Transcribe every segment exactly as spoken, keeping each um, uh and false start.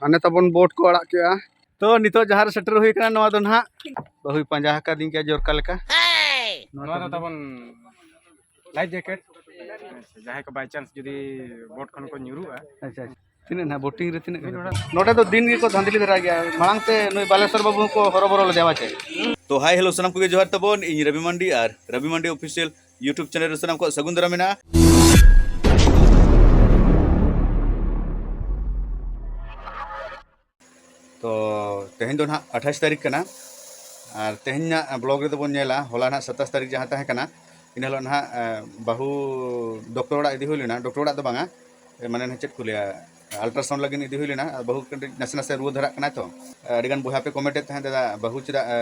ᱦᱟᱱᱮ ᱛᱟᱵᱚᱱ ᱵᱳᱴ ᱠᱚ ᱟᱲᱟᱜ ᱠᱮᱜᱼᱟ᱾ ᱛᱚ, ᱱᱤᱛᱚᱜ ᱡᱟᱦᱟᱸ ᱨᱮ ᱥᱮᱴᱮᱨ ᱦᱩᱭ ᱠᱟᱱᱟ, ᱱᱚᱣᱟ ᱫᱚ ᱱᱟᱦᱟᱜ ᱵᱟᱹᱦᱩᱭ ᱯᱟᱸᱡᱟ ᱟᱠᱟᱫᱤᱧ ᱜᱮᱭᱟ ᱡᱚᱨᱠᱟ ᱞᱮᱠᱟ᱾ ᱱᱚᱣᱟ ᱫᱚ ᱛᱟᱵᱚᱱ ᱞᱟᱭᱤᱯᱷ ᱡᱮᱠᱮᱴ, ᱡᱟᱦᱟᱸᱭ ᱠᱚ ᱵᱟᱭ ᱪᱟᱱᱥ ᱡᱩᱫᱤ ᱵᱳᱴ ᱠᱷᱚᱱ ᱠᱚ ᱧᱩᱨᱩᱜᱼᱟ᱾ ᱟᱪᱪᱷᱟ, ᱟᱪᱪᱷᱟ᱾ ᱛᱤᱱᱟᱹᱜ ᱱᱟᱦᱟᱜ ᱵᱳᱴᱤᱝ ᱨᱮ ᱛᱤᱱᱟᱹᱜ ᱠᱟᱛᱮ? ᱱᱚᱰᱮ ᱫᱚ ᱫᱤᱱ ᱜᱮᱠᱚ ᱫᱷᱟᱸᱫᱞᱤ ᱫᱷᱟᱨᱟ ᱜᱮᱭᱟ᱾ ᱢᱟᱲᱟᱝ ᱛᱮ ᱱᱩᱭ ᱵᱟᱞᱮᱥᱚᱨ ᱵᱟᱹᱵᱩ ᱦᱚᱸᱠᱚ ᱦᱚᱨᱚᱵᱚᱨᱚ ᱞᱮᱫᱮᱭᱟ, ᱵᱟᱪᱮ? ᱛᱚ, ᱦᱟᱭ, ᱦᱮᱞᱳ, ᱥᱟᱱᱟᱢ ᱠᱚᱜᱮ ᱡᱚᱦᱟᱨ ᱛᱟᱵᱚᱱ᱾ ᱤᱧ ᱨᱚᱵᱤ ᱢᱟᱱᱰᱤ ᱟᱨ ᱨᱚᱵᱤ ᱢᱟᱱᱰᱤ ᱚᱯᱷᱤᱥᱤᱭᱟᱞ YouTube ᱪᱮᱱᱮᱞ ᱨᱮ ᱥᱟᱱᱟᱢ ᱠᱚᱣᱟᱜ ᱥᱟᱹᱜᱩᱱ ᱫᱟᱨᱟᱢ ᱢᱮᱱᱟᱜᱼᱟ᱾ ᱛᱚ, ᱛᱮᱦᱮᱧ ᱫᱚ ᱱᱟᱦᱟᱜ ᱟᱴᱷᱟᱥ ᱛᱟᱹᱨᱤᱠᱷ ᱠᱟᱱᱟ, ᱟᱨ ᱛᱮᱦᱮᱧᱟᱜ ᱵᱞᱚᱜ ᱨᱮᱫᱚ ᱵᱚᱱ ᱧᱮᱞᱟ, ᱦᱚᱞᱟ ᱱᱟᱦᱟᱜ ᱥᱟᱛᱟᱥ ᱛᱟᱹᱨᱤᱠᱷ ᱡᱟᱦᱟᱸ ᱛᱟᱦᱮᱸ ᱠᱟᱱᱟ, ᱤᱱᱟᱹ ᱦᱤᱞᱳᱜ ᱱᱟᱦᱟᱜ, ᱮ, ᱵᱟᱹᱦᱩ ᱰᱚᱠᱴᱚᱨ ᱚᱲᱟᱜ ᱤᱫᱤ ᱦᱩᱭ ᱞᱮᱱᱟ, ᱰᱚᱠᱴᱚᱨ ᱚᱲᱟᱜ ᱫᱚ ᱵᱟᱝᱟ, ᱮ, ᱢᱟᱱᱮ ᱱᱟᱦᱟᱜ ᱪᱮᱫ ᱠᱚ ᱞᱟᱹᱭᱟ, ᱟᱞᱴᱨᱟᱥᱟᱣᱩᱱᱰ ᱞᱟᱹᱜᱤᱫ ᱤᱫᱤ ᱦᱩᱭ ᱞᱮᱱᱟ᱾ ᱟᱨ ᱵᱟᱹᱦᱩ ᱠᱟᱹᱴᱤᱡ ᱱᱟᱥᱮ ᱱᱟᱥᱮ ᱨᱩᱣᱟᱹ ᱫᱷᱟᱨᱟᱜ ᱠᱟᱱᱟᱭ ᱛᱚ᱾ ᱟᱹᱰᱤᱜᱟᱱ ᱵᱚᱭᱦᱟ ᱯᱮ ᱠᱚᱢᱮᱱᱴ ᱮᱫ ᱛᱟᱦᱮᱸᱫ, "ᱫᱟᱫᱟ, ᱵᱟᱹᱦᱩ ᱪᱮᱫᱟᱜ, ᱮ,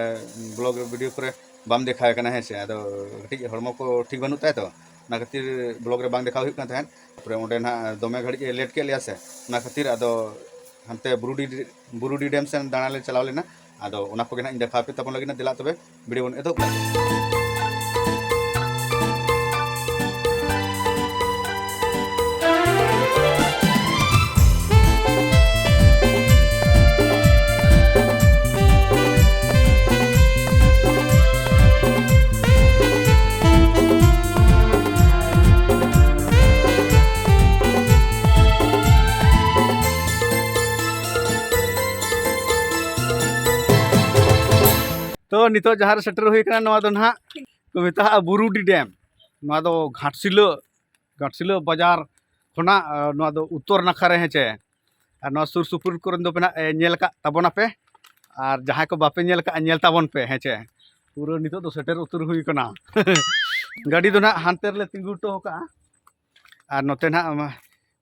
ᱵᱞᱚᱜ ᱨᱮ, ᱵᱷᱤᱰᱤᱭᱳ ᱠᱚᱨᱮ ᱵᱟᱢ ᱫᱮᱠᱷᱟᱣ ᱮ ᱠᱟᱱᱟ?" ᱦᱮᱸ ᱥᱮ, ᱟᱫᱚ ᱠᱟᱹᱴᱤᱡ ᱦᱚᱲᱢᱚ ᱠᱚ ᱴᱷᱤᱠ ᱵᱟᱹᱱᱩᱜ ᱛᱟᱭᱟ ᱛᱚ, ᱚᱱᱟ ᱠᱷᱟᱹᱛᱤᱨ ᱵᱞᱚᱜ ᱨᱮ ᱵᱟᱝ ᱫᱮᱠᱷᱟᱣ ᱦᱩᱭᱩᱜ ᱠᱟᱱ ᱛᱟᱦᱮᱸᱫ᱾ ᱛᱟᱨᱯᱚᱨᱮ ᱚᱸᱰᱮ ᱱᱟᱦᱟᱜ ᱫᱚᱢᱮ ᱜᱷᱟᱹᱲᱤᱡ ᱮ ᱞᱮᱴ ᱠᱮᱫ ᱞᱮᱭᱟ ᱥᱮ, ᱚᱱᱟ ᱠᱷᱟᱹᱛᱤᱨ ᱟᱫᱚ ᱦᱟᱱᱛᱮ ᱵᱩᱨᱩᱰᱤ, ᱵᱩᱨᱩᱰᱤ ᱰᱮᱢ ᱥᱮᱱ ᱫᱟᱬᱟ ᱞᱮ ᱪᱟᱞᱟᱣ ᱞᱮᱱᱟ᱾ ᱟᱫᱚ ᱚᱱᱟ ᱠᱚᱜᱮ ᱱᱟᱦᱟᱜ ᱤᱧ ᱫᱮᱠᱷᱟᱣ ᱟᱯᱮ ᱛᱟᱵᱚᱱ ᱞᱟᱹᱜᱤᱫ ᱱᱟᱜ᱾ ᱫᱮᱞᱟ ᱛᱚᱵᱮ ᱵᱷᱤᱰᱤᱭᱳ ᱵᱚᱱ ᱮᱛᱚᱦᱚᱵ ᱠᱟᱜ ᱜᱮ᱾ ᱛᱚ, ᱱᱤᱛᱚᱜ ᱡᱟᱦᱟᱸ ᱨᱮ ᱥᱮᱴᱮᱨ ᱦᱩᱭ ᱠᱟᱱᱟ, ᱱᱚᱣᱟ ᱫᱚ ᱱᱟᱦᱟᱜ ᱠᱚ ᱢᱮᱛᱟᱜᱼᱟ ᱵᱩᱨᱩᱰᱤ ᱰᱮᱢ᱾ ᱱᱚᱣᱟ ᱫᱚ ᱜᱷᱟᱴᱥᱤᱞᱟᱹ, ᱜᱷᱟᱴᱥᱤᱞᱟᱹ ᱵᱟᱡᱟᱨ ᱠᱷᱚᱱᱟᱜ, ᱟ, ᱱᱚᱣᱟ ᱫᱚ ᱩᱛᱛᱚᱨ ᱱᱟᱠᱷᱟ ᱨᱮ, ᱦᱮᱸ ᱪᱮ᱾ ᱟᱨ ᱱᱚᱣᱟ ᱥᱩᱨ ᱥᱩᱯᱩᱨ ᱠᱚᱨᱮᱱ ᱫᱚ ᱯᱮ ᱱᱟᱜ, ᱮ, ᱧᱮᱞ ᱟᱠᱟᱫ ᱛᱟᱵᱚᱱᱟᱯᱮ, ᱟᱨ ᱡᱟᱦᱟᱸᱭ ᱠᱚ ᱵᱟᱯᱮ ᱧᱮᱞ ᱟᱠᱟᱫᱼᱟ, ᱧᱮᱞ ᱛᱟᱵᱚᱱ ᱯᱮ, ᱦᱮᱸ ᱪᱮ᱾ ᱯᱩᱨᱟᱹ ᱱᱤᱛᱚᱜ ᱫᱚ ᱥᱮᱴᱮᱨ ᱩᱛᱟᱹᱨ ᱦᱩᱭ ᱠᱟᱱᱟ᱾ ᱜᱟᱹᱰᱤ ᱫᱚ ᱱᱟᱜ ᱦᱟᱱᱛᱮ ᱨᱮᱞᱮ ᱛᱤᱸᱜᱩ ᱦᱚᱴᱚ ᱟᱠᱟᱫᱼᱟ, ᱟᱨ ᱱᱚᱛᱮ ᱱᱟᱜ ᱢᱟ-,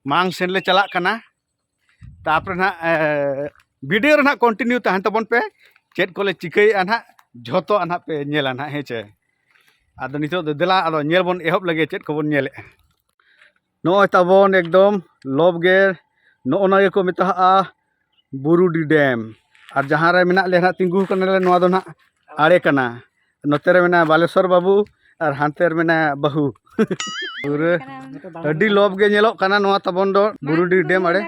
ᱢᱟᱲᱟᱝ ᱥᱮᱱ ᱞᱮ ᱪᱟᱞᱟᱜ ᱠᱟᱱᱟ᱾ ᱛᱟᱯᱚᱨᱮ ᱱᱟᱦᱟᱜ, ᱮ, ᱵᱷᱤᱰᱤᱭᱳ ᱨᱮ ᱱᱟᱦᱟᱜ ᱠᱚᱱᱴᱤᱱᱤᱭᱩ ᱛᱟᱦᱮᱱ ᱛᱟᱵᱚᱱ ᱯᱮ᱾ ᱪᱮᱫ ᱠᱚᱞᱮ ᱪᱤᱠᱟᱹᱭᱮᱫᱼᱟ ᱱᱟᱦᱟᱜ, ᱡᱷᱚᱛᱚᱣᱟᱜ ᱱᱟᱦᱟᱜ ᱯᱮ ᱧᱮᱞᱟ ᱱᱟᱦᱟᱜ, ᱦᱮᱸ ᱪᱮ᱾ ᱟᱫᱚ ᱱᱤᱛᱚᱜ ᱫᱚ ᱫᱮᱞᱟ, ᱟᱫᱚ ᱧᱮᱞ ᱵᱚᱱ ᱮᱦᱚᱵ ᱞᱮᱜᱮ ᱪᱮᱫ ᱠᱚᱵᱚᱱ ᱧᱮᱞᱮᱫᱼᱟ᱾ ᱱᱚᱜᱼᱚᱭ ᱛᱟᱵᱚᱱ ᱮᱠᱫᱚᱢ ᱞᱚᱵ ᱜᱮ, ᱱᱚᱜᱼᱚ ᱱᱚᱣᱟ ᱜᱮᱠᱚ ᱢᱮᱛᱟᱜᱼᱟ ᱵᱩᱨᱩᱰᱤ ᱰᱮᱢ᱾ ᱟᱨ ᱡᱟᱦᱟᱸ ᱨᱮ ᱢᱮᱱᱟᱜ ᱞᱮᱭᱟ ᱱᱟᱦᱟᱜ, ᱛᱤᱸᱜᱩ ᱠᱟᱱᱟᱞᱮ, ᱱᱚᱣᱟ ᱫᱚ ᱱᱟᱦᱟᱜ ᱟᱲᱮ ᱠᱟᱱᱟ᱾ ᱱᱚᱛᱮ ᱨᱮ ᱢᱮᱱᱟᱭᱟ ᱵᱟᱞᱮᱥᱚᱨ ᱵᱟᱹᱵᱩ ᱟᱨ ᱦᱟᱱᱛᱮ ᱨᱮ ᱢᱮᱱᱟᱭᱟ ᱵᱟᱹᱦᱩ᱾ ᱯᱩᱨᱟᱹ ᱟᱹᱰᱤ ᱞᱚᱵ ᱜᱮ ᱧᱮᱞᱚᱜ ᱠᱟᱱᱟ ᱱᱚᱣᱟ ᱛᱟᱵᱚᱱ ᱫᱚ ᱵᱩᱨᱩᱰᱤ ᱰᱮᱢ ᱟᱲᱮ᱾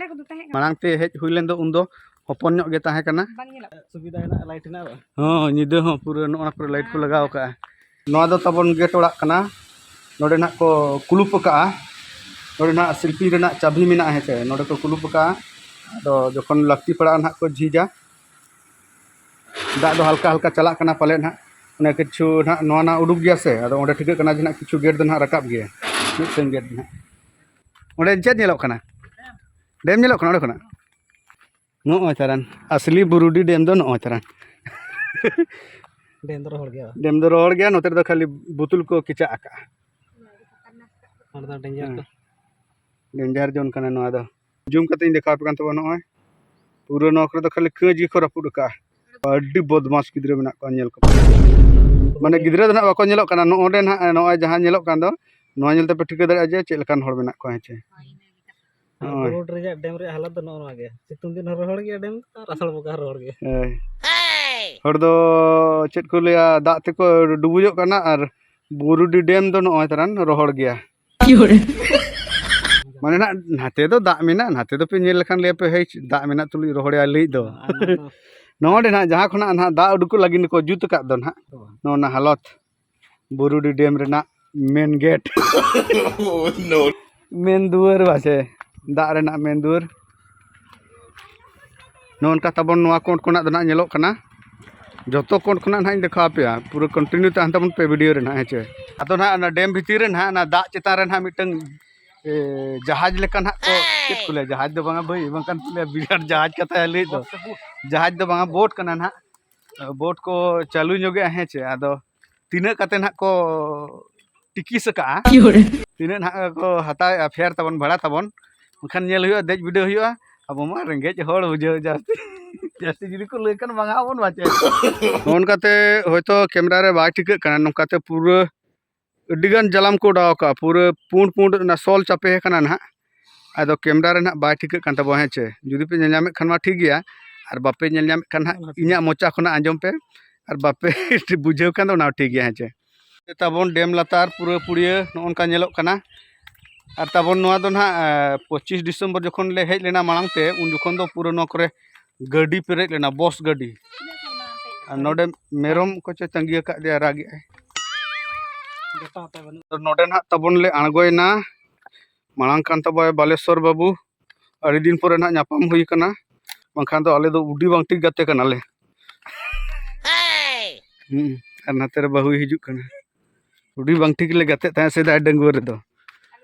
ᱢᱟᱲᱟᱝ ᱛᱮ ᱦᱮᱡ ᱦᱩᱭ ᱞᱮᱱ ᱫᱚ ᱩᱱ ᱫᱚ ᱦᱚᱯᱚᱱ ᱧᱚᱜ ᱜᱮ ᱛᱟᱦᱮᱸ ᱠᱟᱱᱟ᱾ ᱵᱟᱝ ᱧᱮᱞᱚᱜ ᱠᱟᱱᱟ᱾ ᱥᱩᱵᱤᱫᱷᱟ ᱦᱮᱱᱟᱜᱼᱟ, ᱞᱟᱭᱤᱴ ᱦᱮᱱᱟᱜᱼᱟ ᱵᱟᱝ? ᱦᱚᱸ, ᱧᱤᱫᱟᱹ ᱦᱚᱸ ᱯᱩᱨᱟᱹ ᱱᱚᱜᱼᱚ ᱱᱚᱣᱟ ᱠᱚᱨᱮ ᱞᱟᱭᱤᱴ ᱠᱚ ᱞᱟᱜᱟᱣ ᱠᱟᱜᱼᱟ᱾ ᱱᱚᱣᱟ ᱫᱚ ᱛᱟᱵᱚᱱ ᱜᱮᱴ ᱚᱲᱟᱜ ᱠᱟᱱᱟ᱾ ᱱᱚᱰᱮ ᱱᱟᱦᱟᱜ ᱠᱚ ᱠᱩᱞᱩᱯ ᱟᱠᱟᱜᱼᱟ᱾ ᱱᱚᱰᱮ ᱱᱟᱦᱟᱜ ᱥᱤᱞᱯᱤᱧ ᱨᱮᱱᱟᱜ ᱪᱟᱹᱵᱤ ᱢᱮᱱᱟᱜᱼᱟ, ᱦᱮᱸ ᱥᱮ? ᱱᱚᱰᱮ ᱠᱚ ᱠᱩᱞᱩᱯ ᱟᱠᱟᱜᱼᱟ᱾ ᱟᱫᱚ ᱡᱚᱠᱷᱚᱱ ᱞᱟᱹᱠᱛᱤ ᱯᱟᱲᱟᱜᱼᱟ ᱱᱟᱦᱟᱜ ᱠᱚ ᱡᱷᱤᱡᱟ᱾ ᱫᱟᱜ ᱫᱚ ᱦᱟᱞᱠᱟ ᱦᱟᱞᱠᱟ ᱪᱟᱞᱟᱜ ᱠᱟᱱᱟ ᱯᱟᱞᱮᱫ ᱱᱟᱦᱟᱜ᱾ ᱚᱱᱮ ᱠᱤᱪᱷᱩ ᱱᱟᱦᱟᱜ ᱱᱚᱣᱟ ᱱᱟᱦᱟᱜ ᱩᱰᱩᱠ ᱜᱮᱭᱟ ᱥᱮ, ᱟᱫᱚ ᱚᱸᱰᱮ ᱴᱷᱤᱠᱟᱹᱜ ᱠᱟᱱᱟ ᱡᱮ ᱱᱟᱦᱟᱜ ᱠᱤᱪᱷᱩ ᱜᱮᱴ ᱫᱚ ᱱᱟᱦᱟᱜ ᱨᱟᱠᱟᱵ ᱜᱮᱭᱟ᱾ ᱢᱤᱫ ᱥᱮᱱ ᱜᱮᱴ ᱫᱚ ᱱᱟᱦᱟᱜ᱾ ᱚᱸᱰᱮ ᱪᱮᱫ ᱧᱮᱞᱚᱜ ᱠᱟᱱᱟ? ᱰᱮᱢ ᱧᱮᱞᱚᱜ ᱠᱟᱱᱟ ᱚᱸᱰᱮ ᱠᱷᱚᱱᱟᱜ? ᱱᱚᱜᱼᱚᱭ ᱛᱟᱨᱟᱱ ᱟᱥᱞᱤ ᱵᱩᱨᱩᱰᱤ ᱰᱮᱢ ᱫᱚ ᱱᱚᱜᱼᱚᱭ ᱛᱟᱨᱟᱱ᱾ ᱰᱮᱢ ᱫᱚ ᱨᱚᱦᱚᱲ ᱜᱮᱭᱟ ᱵᱟᱝ? ᱰᱮᱢ ᱫᱚ ᱨᱚᱦᱚᱲ ᱜᱮᱭᱟ, ᱱᱚᱛᱮ ᱨᱮᱫᱚ ᱠᱷᱟᱹᱞᱤ ᱵᱩᱛᱩᱞ ᱠᱚ ᱠᱮᱪᱟᱜ ᱟᱠᱟᱜᱼᱟ᱾ ᱚᱸᱰᱮ ᱫᱚ ᱰᱮᱧᱡᱟᱨ ᱦᱮᱸ᱾ ᱠᱚ᱾ ᱰᱮᱧᱡᱟᱨ ᱡᱳᱱ ᱠᱟᱱᱟ ᱱᱚᱣᱟ ᱫᱚ᱾ ᱡᱩᱢ ᱠᱟᱛᱮ ᱤᱧ ᱫᱮᱠᱷᱟᱣ ᱟᱯᱮ ᱠᱟᱱ ᱛᱟᱵᱚᱱᱟ, ᱱᱚᱜᱼᱚᱭ ᱯᱩᱨᱟᱹ ᱱᱚᱣᱟ ᱠᱚᱨᱮ ᱫᱚ ᱠᱷᱟᱹᱞᱤ ᱠᱟᱹᱡ ᱜᱮᱠᱚ ᱨᱟᱹᱯᱩᱫ ᱟᱠᱟᱜᱼᱟ᱾ ᱟᱹᱰᱤ ᱵᱚᱫᱢᱟᱥ ᱜᱤᱫᱽᱨᱟᱹ ᱢᱮᱱᱟᱜ ᱠᱚᱣᱟ, ᱧᱮᱞ ᱠᱚᱯᱮ᱾ ᱢᱟᱱᱮ ᱜᱤᱫᱽᱨᱟᱹ ᱫᱚ ᱱᱟᱦᱟᱜ ᱵᱟᱠᱚ ᱧᱮᱞᱚᱜ ᱠᱟᱱᱟ, ᱱᱚᱜᱼᱚᱭ ᱱᱟᱦᱟᱜ, ᱱᱚᱜᱼᱚᱭ ᱡᱟᱦᱟᱸ ᱧᱮᱞᱚᱜ ᱠᱟᱱ ᱫᱚ, ᱱᱚᱣᱟ ᱧᱮᱞ ᱛᱮᱯᱮ ᱴᱷᱤᱠᱟᱹ ᱫᱟᱲᱮᱭᱟᱜᱼᱟ ᱡᱮ ᱪᱮᱫ ᱞᱮᱠᱟᱱ ᱦᱚᱲ ᱢᱮᱱᱟᱜ ᱠᱚᱣᱟ, ᱦᱮᱸ ᱪᱮ? ᱟᱨ ᱦᱳᱭ᱾ ᱵᱩᱨᱩᱰᱤ ᱨᱮᱭᱟᱜ ᱰᱮᱢ ᱨᱮᱭᱟᱜ ᱦᱟᱞᱚᱛ ᱫᱚ ᱱᱚᱜᱼᱚ ᱱᱚᱣᱟ ᱜᱮ, ᱥᱤᱛᱩᱝ ᱫᱤᱱ ᱦᱚᱸ ᱨᱚᱦᱚᱲ ᱜᱮᱭᱟ ᱰᱮᱢ ᱫᱚ ᱟᱨ ᱟᱥᱟᱲ ᱵᱚᱸᱜᱟ ᱦᱚᱸ ᱨᱚᱦᱚᱲ ᱜᱮᱭᱟ᱾ ᱦᱳᱭ᱾ ᱦᱚᱲ ᱫᱚ ᱪᱮᱫ ᱠᱚ ᱞᱟᱹᱭᱟ, ᱫᱟᱜ ᱛᱮᱠᱚ ᱰᱩᱵᱩᱡᱚᱜ ᱠᱟᱱᱟ ᱟᱨ ᱵᱩᱨᱩᱰᱤ ᱰᱮᱢ ᱫᱚ ᱱᱚᱜᱼᱚᱭ ᱛᱟᱨᱟᱱ ᱨᱚᱦᱚᱲ ᱜᱮᱭᱟ᱾ ᱢᱟᱱᱮ ᱱᱟᱜ ᱱᱟᱛᱮ ᱫᱚ ᱫᱟᱜ ᱢᱮᱱᱟᱜᱼᱟ, ᱱᱟᱛᱮ ᱫᱚᱯᱮ ᱧᱮᱞ ᱞᱮᱠᱷᱟᱱ ᱞᱟᱹᱭᱟᱯᱮ, "ᱦᱮᱭ, ᱫᱟᱜ ᱢᱮᱱᱟᱜ ᱛᱩᱞᱩᱡ ᱨᱚᱦᱚᱲᱮᱭᱟ ᱞᱟᱹᱭ ᱫᱚ᱾" ᱟᱨ ᱱᱚᱣᱟ ᱫᱚ ᱱᱚᱜᱼᱚᱭ ᱱᱟᱜ ᱡᱟᱦᱟᱸ ᱠᱷᱚᱱᱟᱜ ᱱᱟᱜ ᱫᱟᱜ ᱩᱰᱩᱠᱚᱜ ᱞᱟᱹᱜᱤᱫ ᱠᱚ ᱡᱩᱛ ᱟᱠᱟᱫ ᱫᱚ ᱱᱟᱜ, ᱱᱚᱜᱼᱚ ᱱᱟ ᱦᱟᱞᱚᱛ, ᱵᱩᱨᱩᱰᱤ ᱰᱮᱢ ᱨᱮᱱᱟᱜ ᱢᱮᱱ ᱜᱮᱴ᱾ ᱢᱮᱱ ᱫᱩᱣᱟᱹᱨ ᱵᱟᱥᱮ, ᱫᱟᱜ ᱨᱮᱱᱟᱜ ᱢᱮᱱ ᱫᱩᱣᱟᱹᱨ᱾ ᱱᱚᱜᱼᱚ ᱱᱚᱝᱠᱟ ᱛᱟᱵᱚᱱ ᱱᱚᱣᱟ ᱠᱳᱬ ᱠᱷᱚᱱᱟᱜ ᱫᱚ ᱱᱟᱜ ᱧᱮᱞᱚᱜ ᱠᱟᱱᱟ᱾ ᱡᱚᱛᱚ ᱠᱳᱬ ᱠᱷᱚᱱᱟᱜ ᱱᱟᱜ ᱤᱧ ᱫᱮᱠᱷᱟᱣ ᱟᱯᱮᱭᱟ, ᱯᱩᱨᱟᱹ continue ᱛᱟᱦᱮᱱ ᱛᱟᱵᱚᱱ ᱯᱮ video ᱨᱮ ᱱᱟᱜ, ᱦᱮᱸ ᱪᱮ? ᱟᱫᱚ ᱱᱟᱜ ᱚᱱᱟ ᱰᱮᱢ ᱵᱷᱤᱛᱤᱨ ᱨᱮ ᱱᱟᱜ, ᱚᱱᱟ ᱫᱟᱜ ᱪᱮᱛᱟᱱ ᱨᱮ ᱱᱟᱜ ᱢᱤᱫᱴᱟᱝ, ᱮ, ᱡᱟᱦᱟᱡᱽ ᱞᱮᱠᱟ ᱱᱟᱜ ᱠᱚ, ᱪᱮᱫ ᱠᱚ ᱞᱟᱹᱭᱟ, ᱡᱟᱦᱟᱡᱽ ᱫᱚ ᱵᱟᱝᱟ ᱵᱷᱟᱹᱭ, ᱵᱟᱝᱠᱷᱟᱱ ᱠᱚ ᱞᱟᱹᱭᱟ ᱵᱤᱨᱟᱴ ᱡᱟᱦᱟᱡᱽ ᱠᱟᱛᱷᱟ ᱞᱟᱹᱭ ᱫᱚ᱾ ᱡᱟᱦᱟᱡᱽ ᱫᱚ ᱵᱟᱝᱟ, ᱵᱳᱴ ᱠᱟᱱᱟ ᱱᱟᱜ᱾ ᱵᱳᱴ ᱠᱚ ᱪᱟᱹᱞᱩ ᱧᱚᱜᱮᱜᱼᱟ, ᱦᱮᱸ ᱪᱮ? ᱟᱫᱚ ᱛᱤᱱᱟᱹᱜ ᱠᱟᱛᱮ ᱱᱟᱜ ᱠᱚ ᱴᱤᱠᱤᱥ ᱟᱠᱟᱜᱼᱟ, ᱛᱤᱱᱟᱹᱜ ᱱᱟᱦᱟᱜ ᱠᱚ ᱦᱟᱛᱟᱣᱮᱜᱼᱟ ᱯᱷᱮᱭᱟᱨ ᱛᱟᱵᱚᱱ, ᱵᱷᱟᱲᱟ ᱛᱟᱵᱚᱱ, ᱮᱱᱠᱷᱟᱱ ᱧᱮᱞ ᱦᱩᱭᱩᱜᱼᱟ, ᱫᱮᱡ ᱵᱤᱰᱟᱹᱣ ᱦᱩᱭᱩᱜᱼᱟ᱾ ᱟᱵᱚ ᱢᱟ ᱨᱮᱸᱜᱮᱡ ᱦᱚᱲ ᱵᱩᱡᱷᱟᱹᱣ, ᱡᱟᱹᱥᱛᱤ, ᱡᱟᱹᱥᱛᱤ ᱡᱩᱫᱤ ᱠᱚ ᱞᱟᱹᱭ ᱠᱷᱟᱱ ᱵᱟᱝᱟ ᱵᱚᱱ ᱵᱟᱪᱮ᱾ ᱱᱚᱜᱼᱚ ᱱᱚᱝᱠᱟᱛᱮ ᱦᱚᱭᱛᱳ ᱠᱮᱢᱮᱨᱟ ᱨᱮ ᱵᱟᱭ ᱴᱷᱤᱠᱟᱹᱜ ᱠᱟᱱᱟ, ᱱᱚᱝᱠᱟᱛᱮ ᱯᱩᱨᱟᱹ ᱟᱹᱰᱤᱜᱟᱱ ᱡᱟᱞᱟᱢ ᱠᱚ ᱚᱰᱟᱣ ᱠᱟᱜᱼᱟ, ᱯᱩᱨᱟᱹ ᱯᱩᱸᱰ ᱯᱩᱸᱰ ᱚᱱᱟ ᱥᱚᱞ ᱪᱟᱯᱮ ᱟᱠᱟᱱᱟ ᱱᱟᱦᱟᱜ᱾ ᱟᱫᱚ ᱠᱮᱢᱮᱨᱟ ᱨᱮ ᱱᱟᱦᱟᱜ ᱵᱟᱭ ᱴᱷᱤᱠᱟᱹᱜ ᱠᱟᱱ ᱛᱟᱵᱚᱱᱟ, ᱦᱮᱸ ᱪᱮ? ᱡᱩᱫᱤ ᱯᱮ ᱧᱮᱞ ᱧᱟᱢᱮᱫ ᱠᱷᱟᱱ ᱢᱟ ᱴᱷᱤᱠ ᱜᱮᱭᱟ, ᱟᱨ ᱵᱟᱯᱮ ᱧᱮᱞ ᱧᱟᱢᱮᱫ ᱠᱷᱟᱱ ᱱᱟᱦᱟᱜ ᱤᱧᱟᱹᱜ ᱢᱚᱪᱟ ᱠᱷᱚᱱᱟᱜ ᱟᱸᱡᱚᱢ ᱯᱮ, ᱟᱨ ᱵᱟᱯᱮ ᱵᱩᱡᱷᱟᱹᱣ ᱠᱷᱟᱱ ᱫᱚ ᱚᱱᱟ ᱦᱚᱸ ᱴᱷᱤᱠ ᱜᱮᱭᱟ, ᱦᱮᱸ ᱪᱮ? ᱛᱟᱵᱚᱱ ᱰᱮᱢ ᱞᱟᱛᱟᱨ ᱯᱩᱨᱟᱹ ᱯᱩᱲᱤᱭᱟᱹ ᱱᱚᱜᱼᱚ ᱱᱚᱝᱠᱟ ᱧᱮᱞᱚᱜ ᱠᱟᱱᱟ᱾ ᱟᱨ ᱛᱟᱵᱚᱱ ᱱᱚᱣᱟ ᱫᱚ ᱱᱟᱦᱟᱜ ᱯᱚᱸᱪᱤᱥ ᱰᱤᱥᱮᱢᱵᱚᱨ ᱡᱚᱠᱷᱚᱱ ᱞᱮ ᱦᱮᱡ ᱞᱮᱱᱟ ᱢᱟᱲᱟᱝ ᱛᱮ, ᱩᱱ ᱡᱚᱠᱷᱚᱱ ᱫᱚ ᱯᱩᱨᱟᱹ ᱱᱚᱣᱟ ᱠᱚᱨᱮ ᱜᱟᱹᱰᱤ ᱯᱮᱨᱮᱡ ᱞᱮᱱᱟ, ᱵᱚᱥ ᱜᱟᱹᱰᱤ᱾ ᱟᱨ ᱱᱚᱰᱮ ᱢᱮᱨᱚᱢ ᱠᱚ ᱪᱚ ᱛᱟᱺᱜᱤ ᱟᱠᱟᱫᱮᱭᱟ, ᱨᱟᱜᱮᱜᱼᱟᱭ᱾ ᱱᱚᱰᱮ ᱱᱟᱦᱟᱜ ᱛᱟᱵᱚᱱ ᱞᱮ ᱟᱬᱜᱚᱭᱮᱱᱟ᱾ ᱢᱟᱲᱟᱝ ᱠᱟᱱ ᱛᱟᱵᱚᱱᱟᱭ ᱵᱟᱞᱮᱥᱚᱨ ᱵᱟᱹᱵᱩ᱾ ᱟᱹᱰᱤ ᱫᱤᱱ ᱯᱚᱨᱮ ᱱᱟᱦᱟᱜ ᱧᱟᱯᱟᱢ ᱦᱩᱭ ᱠᱟᱱᱟ, ᱵᱟᱝᱠᱷᱟᱱ ᱫᱚ ᱟᱞᱮ ᱫᱚ ᱩᱰᱤ ᱵᱟᱝ ᱴᱷᱤᱠ ᱜᱟᱛᱮ ᱠᱟᱱᱟᱞᱮ᱾ ᱦᱩᱸ, ᱟᱨ ᱱᱟᱛᱮ ᱨᱮ ᱵᱟᱹᱦᱩᱭ ᱦᱤᱡᱩᱜ ᱠᱟᱱᱟ᱾ ᱩᱰᱤ ᱵᱟᱝ ᱴᱷᱤᱠ ᱞᱮ ᱜᱟᱛᱮᱜ ᱛᱟᱦᱮᱸᱫ ᱥᱮᱫᱟᱭ ᱰᱟᱺᱜᱩᱣᱟᱹ ᱨᱮᱫᱚ᱾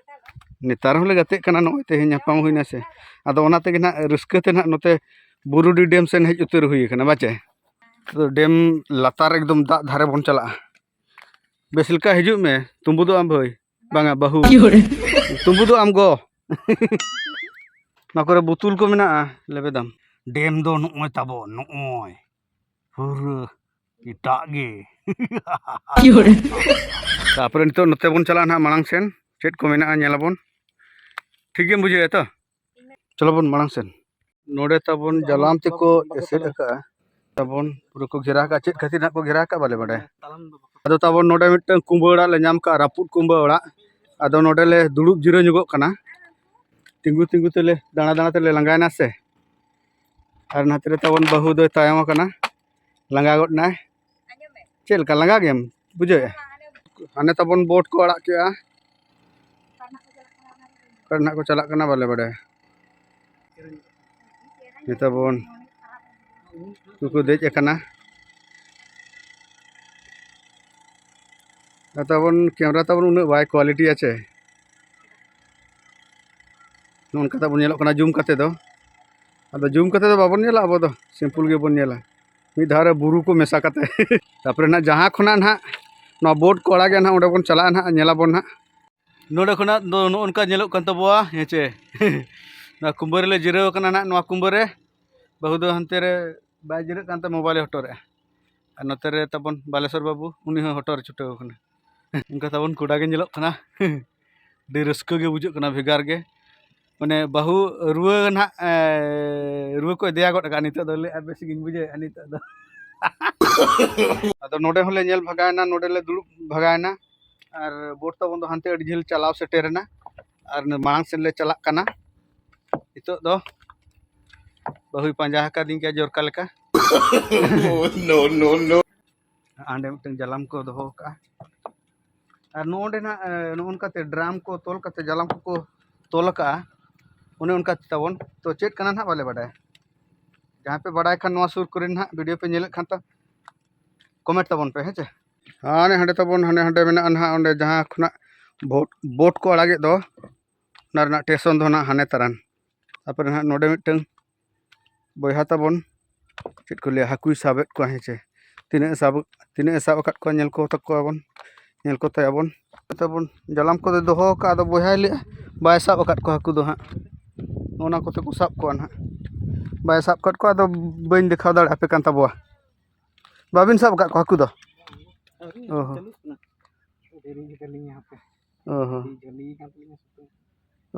ᱱᱮᱛᱟᱨ ᱦᱚᱸᱞᱮ ᱜᱟᱛᱮᱜ ᱠᱟᱱᱟ, ᱱᱚᱜᱼᱚᱭ ᱛᱮᱦᱮᱧ ᱧᱟᱯᱟᱢ ᱦᱩᱭᱱᱟ ᱥᱮ᱾ ᱟᱫᱚ ᱚᱱᱟ ᱛᱮᱜᱮ ᱱᱟᱦᱟᱜ ᱨᱟᱹᱥᱠᱟᱹ ᱛᱮ ᱱᱟᱦᱟᱜ ᱱᱚᱛᱮ ᱵᱩᱨᱩᱰᱤ ᱰᱮᱢ ᱥᱮᱱ ᱦᱮᱡ ᱩᱛᱟᱹᱨ ᱦᱩᱭ ᱠᱟᱱᱟ, ᱵᱟᱪᱮ? ᱛᱚ ᱰᱮᱢ ᱞᱟᱛᱟᱨ ᱮᱠᱫᱚᱢ ᱫᱟᱜ ᱫᱷᱟᱨᱮ ᱵᱚᱱ ᱪᱟᱞᱟᱜᱼᱟ᱾ ᱵᱮᱥ ᱞᱮᱠᱟ ᱦᱤᱡᱩᱜ ᱢᱮ, ᱛᱩᱸᱵᱩᱫᱚᱜ ᱟᱢ ᱵᱷᱟᱹᱭ᱾ ᱵᱟᱝᱟ, ᱵᱟᱹᱦᱩ᱾ ᱛᱩᱸᱵᱩᱫᱚᱜ ᱟᱢ ᱜᱚ᱾ ᱱᱚᱣᱟ ᱠᱚᱨᱮ ᱵᱩᱛᱩᱞ ᱠᱚ ᱢᱮᱱᱟᱜᱼᱟ, ᱞᱮᱵᱮᱫᱟᱢ᱾ ᱰᱮᱢ ᱫᱚ ᱱᱚᱜᱼᱚᱭ ᱛᱟᱵᱚᱱ, ᱱᱚᱜᱼᱚᱭ᱾ ᱯᱩᱨᱟᱹ ᱮᱴᱟᱜ ᱜᱮ᱾ ᱛᱟᱨᱯᱚᱨᱮ ᱱᱤᱛᱚᱜ ᱱᱚᱛᱮ ᱵᱚᱱ ᱪᱟᱞᱟᱜᱼᱟ ᱱᱟᱦᱟᱜ ᱢᱟᱲᱟᱝ ᱥᱮᱱ, ᱪᱮᱫ ᱠᱚ ᱢᱮᱱᱟᱜᱼᱟ ᱧᱮᱞ ᱟᱵᱚᱱ᱾ ᱴᱷᱤᱠ ᱜᱮᱢ ᱵᱩᱡᱷᱟᱹᱣᱮᱫᱼᱟ ᱛᱚ? ᱪᱚᱞᱚ ᱵᱚᱱ ᱢᱟᱲᱟᱝ ᱥᱮᱱ᱾ ᱱᱚᱰᱮ ᱛᱟᱵᱚᱱ ᱡᱟᱞᱟᱢ ᱛᱮᱠᱚ ᱮᱥᱮᱫ ᱟᱠᱟᱫᱼᱟ᱾ ᱛᱟᱵᱚᱱ ᱯᱩᱨᱟᱹ ᱠᱚ ᱜᱷᱮᱨᱟ ᱟᱠᱟᱫᱼᱟ, ᱪᱮᱫ ᱠᱷᱟᱹᱛᱤᱨ ᱱᱟᱦᱟᱜ ᱠᱚ ᱜᱷᱮᱨᱟ ᱟᱠᱟᱫᱼᱟ ᱵᱟᱞᱮ ᱵᱟᱰᱟᱭᱟ᱾ ᱟᱫᱚ ᱛᱟᱵᱚᱱ ᱱᱚᱰᱮ ᱢᱤᱫᱴᱟᱝ ᱠᱩᱢᱵᱟᱹ ᱚᱲᱟᱜ ᱞᱮ ᱧᱟᱢ ᱠᱟᱜᱼᱟ, ᱨᱟᱹᱯᱩᱫ ᱠᱩᱢᱵᱟᱹ ᱚᱲᱟᱜ᱾ ᱟᱫᱚ ᱱᱚᱰᱮ ᱞᱮ ᱫᱩᱲᱩᱵ ᱡᱤᱨᱟᱹᱣ ᱧᱚᱜᱚᱜ ᱠᱟᱱᱟ᱾ ᱛᱤᱸᱜᱩ ᱛᱤᱸᱜᱩ ᱛᱮᱞᱮ, ᱫᱟᱬᱟ ᱫᱟᱬᱟ ᱛᱮᱞᱮ ᱞᱟᱸᱜᱟᱭᱮᱱᱟ ᱥᱮ᱾ ᱟᱨ ᱱᱟᱛᱮ ᱨᱮ ᱛᱟᱵᱚᱱ ᱵᱟᱹᱦᱩ ᱫᱚᱭ ᱛᱟᱭᱚᱢ ᱟᱠᱟᱱᱟ, ᱞᱟᱸᱜᱟ ᱜᱚᱫ ᱱᱟᱭ᱾ ᱪᱮᱫ ᱞᱮᱠᱟ ᱞᱟᱸᱜᱟ ᱜᱮᱭᱟᱢ ᱵᱩᱡᱷᱟᱹᱣᱮᱫᱼᱟ? ᱦᱟᱱᱮ ᱛᱟᱵᱚᱱ ᱵᱳᱴ ᱠᱚ ᱟᱲᱟᱜ ᱠᱮᱜᱼᱟ᱾ ᱚᱠᱟ ᱨᱮ ᱱᱟᱦᱟᱜ ᱠᱚ ᱪᱟᱞᱟᱜ ᱠᱟᱱᱟ ᱵᱟᱞᱮ ᱵᱟᱰᱟᱭᱟ᱾ ᱱᱤᱛᱚᱜ ᱵᱚᱱ ᱩᱱᱠᱩ ᱠᱚ ᱫᱮᱡ ᱟᱠᱟᱱᱟ᱾ ᱟᱨ ᱛᱟᱵᱚᱱ ᱠᱮᱢᱮᱨᱟ ᱛᱟᱵᱚᱱ ᱩᱱᱟᱹᱜ ᱵᱟᱭ ᱠᱳᱣᱟᱞᱤᱴᱤ ᱟᱪᱮ᱾ ᱱᱚᱜᱼᱚ ᱱᱚᱝᱠᱟ ᱛᱟᱵᱚᱱ ᱧᱮᱞᱚᱜ ᱠᱟᱱᱟ ᱡᱩᱢ ᱠᱟᱛᱮ ᱫᱚ᱾ ᱟᱫᱚ ᱡᱩᱢ ᱠᱟᱛᱮ ᱫᱚ ᱵᱟᱵᱚᱱ ᱧᱮᱞᱟ, ᱟᱵᱚ ᱫᱚ ᱥᱤᱢᱯᱩᱞ ᱜᱮᱵᱚᱱ ᱧᱮᱞᱟ᱾ ᱢᱤᱫ ᱫᱷᱟᱣ ᱨᱮ ᱵᱩᱨᱩ ᱠᱚ ᱢᱮᱥᱟ ᱠᱟᱛᱮ᱾ ᱛᱟᱨᱯᱚᱨᱮ ᱱᱟᱦᱟᱜ ᱡᱟᱦᱟᱸ ᱠᱷᱚᱱᱟᱜ ᱱᱟᱦᱟᱜ ᱱᱚᱣᱟ ᱵᱳᱴ ᱠᱚ ᱟᱲᱟᱜᱟ ᱱᱟᱦᱟᱜ, ᱚᱸᱰᱮ ᱵᱚᱱ ᱪᱟᱞᱟᱜᱼᱟ ᱱᱟᱦᱟᱜ, ᱧᱮᱞᱟᱵᱚᱱ ᱱᱟᱦᱟᱜ᱾ ᱱᱚᱰᱮ ᱠᱷᱚᱱᱟᱜ ᱫᱚ ᱱᱚᱜᱼᱚ ᱱᱚᱝᱠᱟ ᱧᱮᱞᱚᱜ ᱠᱟᱱ ᱛᱟᱵᱚᱣᱟ, ᱦᱮᱸ ᱪᱮ? ᱱᱚᱣᱟ ᱠᱩᱢᱵᱟᱹ ᱨᱮᱞᱮ ᱡᱤᱨᱟᱹᱣ ᱟᱠᱟᱱᱟ ᱱᱟᱦᱟᱜ, ᱱᱚᱣᱟ ᱠᱩᱢᱵᱟᱹ ᱨᱮ᱾ ᱵᱟᱹᱦᱩ ᱫᱚ ᱦᱟᱱᱛᱮ ᱨᱮ ᱵᱟᱭ ᱡᱤᱨᱟᱹᱜ ᱠᱟᱱ ᱛᱮ ᱢᱳᱵᱟᱭᱤᱞᱮ ᱦᱚᱴᱚᱨᱮᱜᱼᱟ᱾ ᱟᱨ ᱱᱚᱛᱮ ᱨᱮ ᱛᱟᱵᱚᱱ ᱵᱟᱞᱮᱥᱚᱨ ᱵᱟᱹᱵᱩ, ᱩᱱᱤ ᱦᱚᱸ ᱦᱚᱴᱚᱨ ᱪᱷᱩᱴᱟᱹᱣ ᱟᱠᱟᱱᱟ᱾ ᱚᱱᱠᱟ ᱛᱟᱵᱚᱱ ᱠᱚᱲᱟ ᱜᱮ ᱧᱮᱞᱚᱜ ᱠᱟᱱᱟ᱾ ᱟᱹᱰᱤ ᱨᱟᱹᱥᱠᱟᱹ ᱜᱮ ᱵᱩᱡᱷᱟᱹᱜ ᱠᱟᱱᱟ, ᱵᱷᱮᱜᱟᱨ ᱜᱮ᱾ ᱢᱟᱱᱮ ᱵᱟᱹᱦᱩ ᱨᱩᱣᱟᱹ ᱱᱟᱦᱟᱜ, ᱮ, ᱨᱩᱣᱟᱹ ᱠᱚ ᱤᱫᱤᱭᱟ ᱜᱚᱫ ᱟᱠᱟᱫ ᱱᱤᱛᱚᱜ ᱫᱚ, ᱞᱟᱹᱭᱮᱫᱼᱟ ᱵᱮᱥ ᱜᱤᱧ ᱵᱩᱡᱷᱟᱹᱣᱮᱫᱼᱟ ᱱᱤᱛᱚᱜ ᱫᱚ᱾ ᱟᱫᱚ ᱱᱚᱰᱮ ᱦᱚᱸᱞᱮ ᱧᱮᱞ ᱵᱷᱟᱜᱟᱣᱮᱱᱟ, ᱱᱚᱰᱮ ᱞᱮ ᱫᱩᱲᱩᱵ ᱵᱷᱟᱜᱟᱣᱮᱱᱟ᱾ ᱟᱨ ᱵᱳᱴ ᱛᱟᱵᱚᱱ ᱫᱚ ᱦᱟᱱᱛᱮ ᱟᱹᱰᱤ ᱡᱷᱟᱹᱞ ᱪᱟᱞᱟᱣ ᱥᱮᱴᱮᱨᱮᱱᱟ᱾ ᱟᱨ ᱢᱟᱲᱟᱝ ᱥᱮᱫ ᱞᱮ ᱪᱟᱞᱟᱜ ᱠᱟᱱᱟ᱾ ᱱᱤᱛᱚᱜ ᱫᱚ ᱵᱟᱹᱦᱩᱭ ᱯᱟᱸᱡᱟ ᱟᱠᱟᱫᱤᱧ ᱜᱮᱭᱟ ᱡᱚᱨᱠᱟ ᱞᱮᱠᱟ᱾ No, no, no. ᱦᱟᱸᱰᱮ ᱢᱤᱫᱴᱟᱝ ᱡᱟᱞᱟᱢ ᱠᱚ ᱫᱚᱦᱚ ᱟᱠᱟᱫᱼᱟ᱾ ᱟᱨ ᱱᱚᱜᱼᱚ ᱱᱚᱸᱰᱮ ᱱᱟᱜ ᱱᱚᱜᱼᱚ ᱱᱚᱝᱠᱟᱛᱮ ᱰᱨᱟᱢ ᱠᱚ ᱛᱚᱞ ᱠᱟᱛᱮ ᱡᱟᱞᱟᱢ ᱠᱚᱠᱚ ᱛᱚᱞ ᱟᱠᱟᱫᱼᱟ᱾ ᱚᱱᱮ ᱚᱱᱠᱟ ᱛᱟᱵᱚᱱ᱾ ᱛᱚ ᱪᱮᱫ ᱠᱟᱱᱟ ᱱᱟᱦᱟᱜ ᱵᱟᱞᱮ ᱵᱟᱰᱟᱭᱟ᱾ ᱡᱟᱦᱟᱸᱭ ᱯᱮ ᱵᱟᱰᱟᱭ ᱠᱷᱟᱱ ᱱᱚᱣᱟ ᱥᱩᱨ ᱠᱚᱨᱮ ᱱᱟᱦᱟᱜ ᱵᱷᱤᱰᱤᱭᱳ ᱯᱮ ᱧᱮᱞᱮᱫ ᱠᱷᱟᱱ ᱛᱚ ᱠᱚᱢᱮᱱᱴ ᱛᱟᱵᱚᱱ ᱯᱮ, ᱦᱮᱸ ᱪᱮ? ᱦᱟᱱᱮ ᱦᱟᱸᱰᱮ ᱛᱟᱵᱚᱱ, ᱦᱟᱱᱮ ᱦᱟᱸᱰᱮ ᱢᱮᱱᱟᱜᱼᱟ ᱱᱟᱦᱟᱜ, ᱚᱸᱰᱮ ᱡᱟᱦᱟᱸ ᱠᱷᱚᱱᱟᱜ ᱵᱳᱴ ᱵᱳᱴ ᱠᱚ ᱟᱲᱟᱜᱮᱫ ᱫᱚ, ᱚᱱᱟ ᱨᱮᱱᱟᱜ ᱴᱮᱥᱚᱱ ᱫᱚ ᱱᱟᱦᱟᱜ ᱦᱟᱱᱮ ᱛᱟᱨᱟᱱ᱾ ᱛᱟᱨᱯᱚᱨᱮ ᱱᱟᱦᱟᱜ ᱱᱚᱰᱮ ᱢᱤᱫᱴᱟᱝ ᱵᱚᱭᱦᱟ ᱛᱟᱵᱚᱱ, ᱪᱮᱫ ᱠᱚ ᱞᱟᱹᱭᱟ, ᱦᱟᱹᱠᱩᱭ ᱥᱟᱵᱮᱫ ᱠᱚᱣᱟ, ᱦᱮᱸ ᱪᱮ? ᱛᱤᱱᱟᱹᱜ ᱮ ᱥᱟᱵ ᱛᱤᱱᱟᱹᱜ ᱮ ᱥᱟᱵ ᱟᱠᱟᱫ ᱠᱚᱣᱟ ᱧᱮᱞ ᱠᱚ ᱛᱟᱠᱚᱣᱟᱵᱚᱱ, ᱧᱮᱞ ᱠᱚ ᱛᱟᱭᱟᱵᱚᱱ᱾ ᱛᱟᱵᱚᱱ ᱡᱟᱞᱟᱢ ᱠᱚᱫᱚ ᱫᱚᱦᱚ ᱟᱠᱟᱫ, ᱟᱫᱚ ᱵᱚᱭᱦᱟᱭ ᱞᱟᱹᱭᱮᱫᱼᱟ ᱵᱟᱭ ᱥᱟᱵ ᱟᱠᱟᱫ ᱠᱚᱣᱟ ᱦᱟᱹᱠᱩ ᱫᱚ ᱦᱟᱸᱜ᱾ ᱚᱱᱟ ᱠᱚᱛᱮ ᱠᱚ ᱥᱟᱵ ᱠᱚᱣᱟ ᱱᱟᱦᱟᱜ, ᱵᱟᱭ ᱥᱟᱵ ᱟᱠᱟᱫ ᱠᱚᱣᱟ, ᱟᱫᱚ ᱵᱟᱹᱧ ᱫᱮᱠᱷᱟᱣ ᱫᱟᱲᱮᱭᱟᱯᱮ ᱠᱟᱱ ᱛᱟᱵᱚᱣᱟ᱾ ᱵᱟᱵᱤᱱ ᱥᱟᱵ ᱟᱠᱟᱫ ᱠᱚᱣᱟ ᱦᱟᱹᱠᱩ ᱫᱚ? ᱟᱹᱣᱨᱤ, ᱚ ᱦᱚᱸ᱾ ᱪᱟᱹᱞᱩᱜ ᱠᱟᱱᱟ᱾ ᱫᱮᱨᱤ ᱜᱮᱛᱟᱞᱤᱧᱟ ᱦᱟᱯᱮ᱾ ᱚ ᱦᱚᱸ᱾ ᱟᱹᱰᱤ ᱡᱷᱟᱹᱞᱤ ᱠᱟᱱ ᱛᱟᱹᱞᱤᱧᱟ ᱥᱩᱛᱟᱹᱢ᱾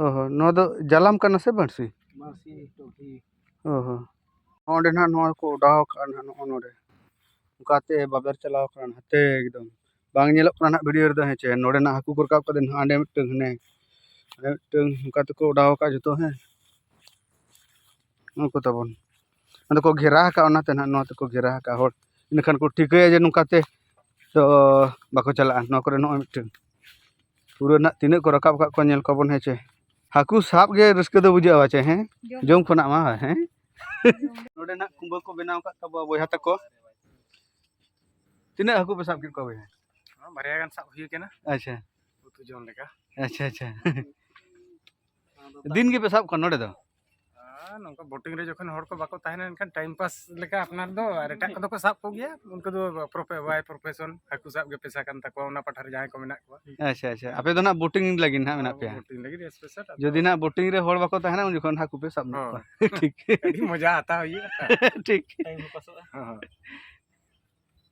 ᱚ ᱦᱚᱸ, ᱱᱚᱣᱟ ᱫᱚ ᱡᱟᱞᱟᱢ ᱠᱟᱱᱟ ᱥᱮ ᱵᱟᱹᱲᱥᱤ? ᱵᱟᱹᱲᱥᱤ, ᱴᱚᱜᱷᱤ᱾ ᱚ ᱦᱚᱸ᱾ ᱚᱸᱰᱮ ᱱᱟᱦᱟᱜ ᱱᱚᱣᱟ ᱠᱚ ᱚᱰᱟᱣ ᱟᱠᱟᱫᱼᱟ ᱱᱟᱦᱟᱜ, ᱱᱚᱜᱼᱚ ᱱᱚᱰᱮ᱾ ᱚᱱᱠᱟᱛᱮ ᱵᱟᱵᱮᱨ ᱪᱟᱞᱟᱣ ᱟᱠᱟᱱᱟ ᱱᱟᱛᱮ ᱮᱠᱫᱚᱢ᱾ ᱵᱟᱝ ᱧᱮᱞᱚᱜ ᱠᱟᱱᱟ ᱱᱟᱦᱟᱜ ᱵᱷᱤᱰᱤᱭᱳ ᱨᱮᱫᱚ, ᱦᱮᱸ ᱪᱮ? ᱱᱚᱰᱮ ᱱᱟᱜ ᱦᱟᱹᱠᱩ ᱠᱚ ᱨᱟᱠᱟᱵ ᱠᱟᱛᱮ ᱱᱟᱦᱟᱜ ᱦᱟᱸᱰᱮ ᱢᱤᱫᱴᱟᱝ, ᱦᱟᱱᱮ ᱦᱟᱸᱰᱮ ᱢᱤᱫᱴᱟᱝ, ᱚᱱᱠᱟ ᱛᱮᱠᱚ ᱚᱰᱟᱣ ᱟᱠᱟᱫ ᱡᱚᱛᱚ, ᱦᱮᱸ᱾ ᱱᱩᱠᱩ ᱛᱟᱵᱚᱱ᱾ ᱟᱫᱚ ᱠᱚ ᱜᱷᱮᱨᱟ ᱟᱠᱟᱫ, ᱚᱱᱟᱛᱮ ᱱᱟᱦᱟᱜ ᱱᱚᱣᱟ ᱛᱮᱠᱚ ᱜᱷᱮᱨᱟ ᱟᱠᱟᱫ ᱦᱚᱲ᱾ ᱤᱱᱟᱹᱠᱷᱟᱱ ᱠᱚ ᱴᱷᱤᱠᱟᱹᱭᱟ ᱡᱮ ᱱᱚᱝᱠᱟᱛᱮ ᱫᱚ ᱵᱟᱠᱚ ᱪᱟᱞᱟᱜᱼᱟ᱾ ᱱᱚᱣᱟ ᱠᱚᱨᱮ ᱱᱚᱜᱼᱚᱭ ᱢᱤᱫᱴᱟᱝ ᱯᱩᱨᱟᱹ ᱱᱟᱦᱟᱜ ᱛᱤᱱᱟᱹᱜ ᱠᱚ ᱨᱟᱠᱟᱵ ᱟᱠᱟᱫ ᱠᱚᱣᱟ ᱧᱮᱞ ᱠᱚᱣᱟᱵᱚᱱ, ᱦᱮᱸ ᱪᱮ? ᱦᱟᱹᱠᱩ ᱥᱟᱵ ᱜᱮ ᱨᱟᱹᱥᱠᱟᱹ ᱫᱚ ᱵᱩᱡᱷᱟᱹᱜᱼᱟ, ᱵᱟᱪᱮ? ᱦᱮᱸ, ᱡᱚᱢ ᱠᱷᱚᱱᱟᱜ ᱢᱟ, ᱦᱮᱸ᱾ ᱱᱚᱰᱮ ᱱᱟᱦᱟᱜ ᱠᱩᱢᱵᱟᱹ ᱠᱚ ᱵᱮᱱᱟᱣ ᱟᱠᱟᱫ ᱛᱟᱵᱚᱣᱟ ᱵᱚᱭᱦᱟ ᱛᱟᱠᱚ᱾ ᱛᱤᱱᱟᱹᱜ ᱦᱟᱹᱠᱩ ᱯᱮ ᱥᱟᱵ ᱠᱮᱫ ᱠᱚᱣᱟ ᱵᱚᱭᱦᱟ? ᱦᱚᱸ, ᱵᱟᱨᱭᱟ ᱜᱟᱱ ᱥᱟᱵ ᱦᱩᱭ ᱠᱟᱱᱟ᱾ ᱟᱪᱪᱷᱟ᱾ ᱩᱛᱩ ᱡᱚᱢ ᱞᱮᱠᱟ᱾ ᱟᱪᱪᱷᱟ, ᱟᱪᱪᱷᱟ᱾ ᱫᱤᱱ ᱜᱮᱯᱮ ᱥᱟᱵ ᱠᱚᱣᱟ ᱱᱚᱰᱮ ᱫᱚ? ᱟᱨ ᱱᱚᱝᱠᱟ ᱵᱳᱴᱤᱝ ᱨᱮ ᱡᱚᱠᱷᱚᱱ ᱦᱚᱲ ᱠᱚ ᱵᱟᱠᱚ ᱛᱟᱦᱮᱱᱟ, ᱮᱱᱠᱷᱟᱱ ᱴᱟᱭᱤᱢ ᱯᱟᱥ ᱞᱮᱠᱟ ᱟᱯᱱᱟᱨ ᱫᱚ, ᱟᱨ ᱮᱴᱟᱜ ᱠᱚᱫᱚ ᱠᱚ ᱥᱟᱵ ᱠᱚᱜᱮᱭᱟ᱾ ᱩᱱᱠᱩ ᱫᱚ ᱯᱨᱚᱯᱷᱮ-, ᱵᱟᱭ ᱯᱨᱚᱯᱷᱮᱥᱚᱱ, ᱦᱟᱹᱠᱩ ᱥᱟᱵ ᱜᱮ ᱯᱮᱥᱟ ᱠᱟᱱ ᱛᱟᱠᱚᱣᱟ ᱚᱱᱟ ᱯᱟᱦᱴᱟ ᱨᱮ ᱡᱟᱦᱟᱸᱭ ᱠᱚ ᱢᱮᱱᱟᱜ ᱠᱚᱣᱟ᱾ ᱟᱪᱪᱷᱟ, ᱟᱪᱪᱷᱟ᱾ ᱟᱯᱮ ᱫᱚ ᱱᱟᱜ ᱵᱳᱴᱤᱝ ᱞᱟᱹᱜᱤᱫ ᱱᱟᱜ ᱢᱮᱱᱟᱜ ᱯᱮᱭᱟ? ᱵᱳᱴᱤᱝ ᱞᱟᱹᱜᱤᱫ ᱥᱯᱮᱥᱟᱞ᱾ ᱟᱫᱚ ᱡᱩᱫᱤ ᱱᱟᱜ ᱵᱳᱴᱤᱝ ᱨᱮ ᱦᱚᱲ ᱵᱟᱠᱚ ᱛᱟᱦᱮᱱᱟ, ᱩᱱ ᱡᱚᱠᱷᱚᱱ ᱦᱟᱹᱠᱩ ᱯᱮ ᱥᱟᱵ ᱧᱚᱜ ᱠᱚᱣᱟ᱾ ᱦᱳᱭ᱾ ᱴᱷᱤᱠ᱾ ᱟᱹᱰᱤ ᱢᱚᱡᱟ ᱦᱟᱛᱟᱣ ᱦᱩᱭᱩᱜᱼᱟ᱾ ᱴᱷᱤᱠ᱾ ᱴᱟᱭᱤᱢ ᱦᱚᱸ ᱯᱟᱥᱚᱜᱼᱟ᱾ ᱦᱚᱸ᱾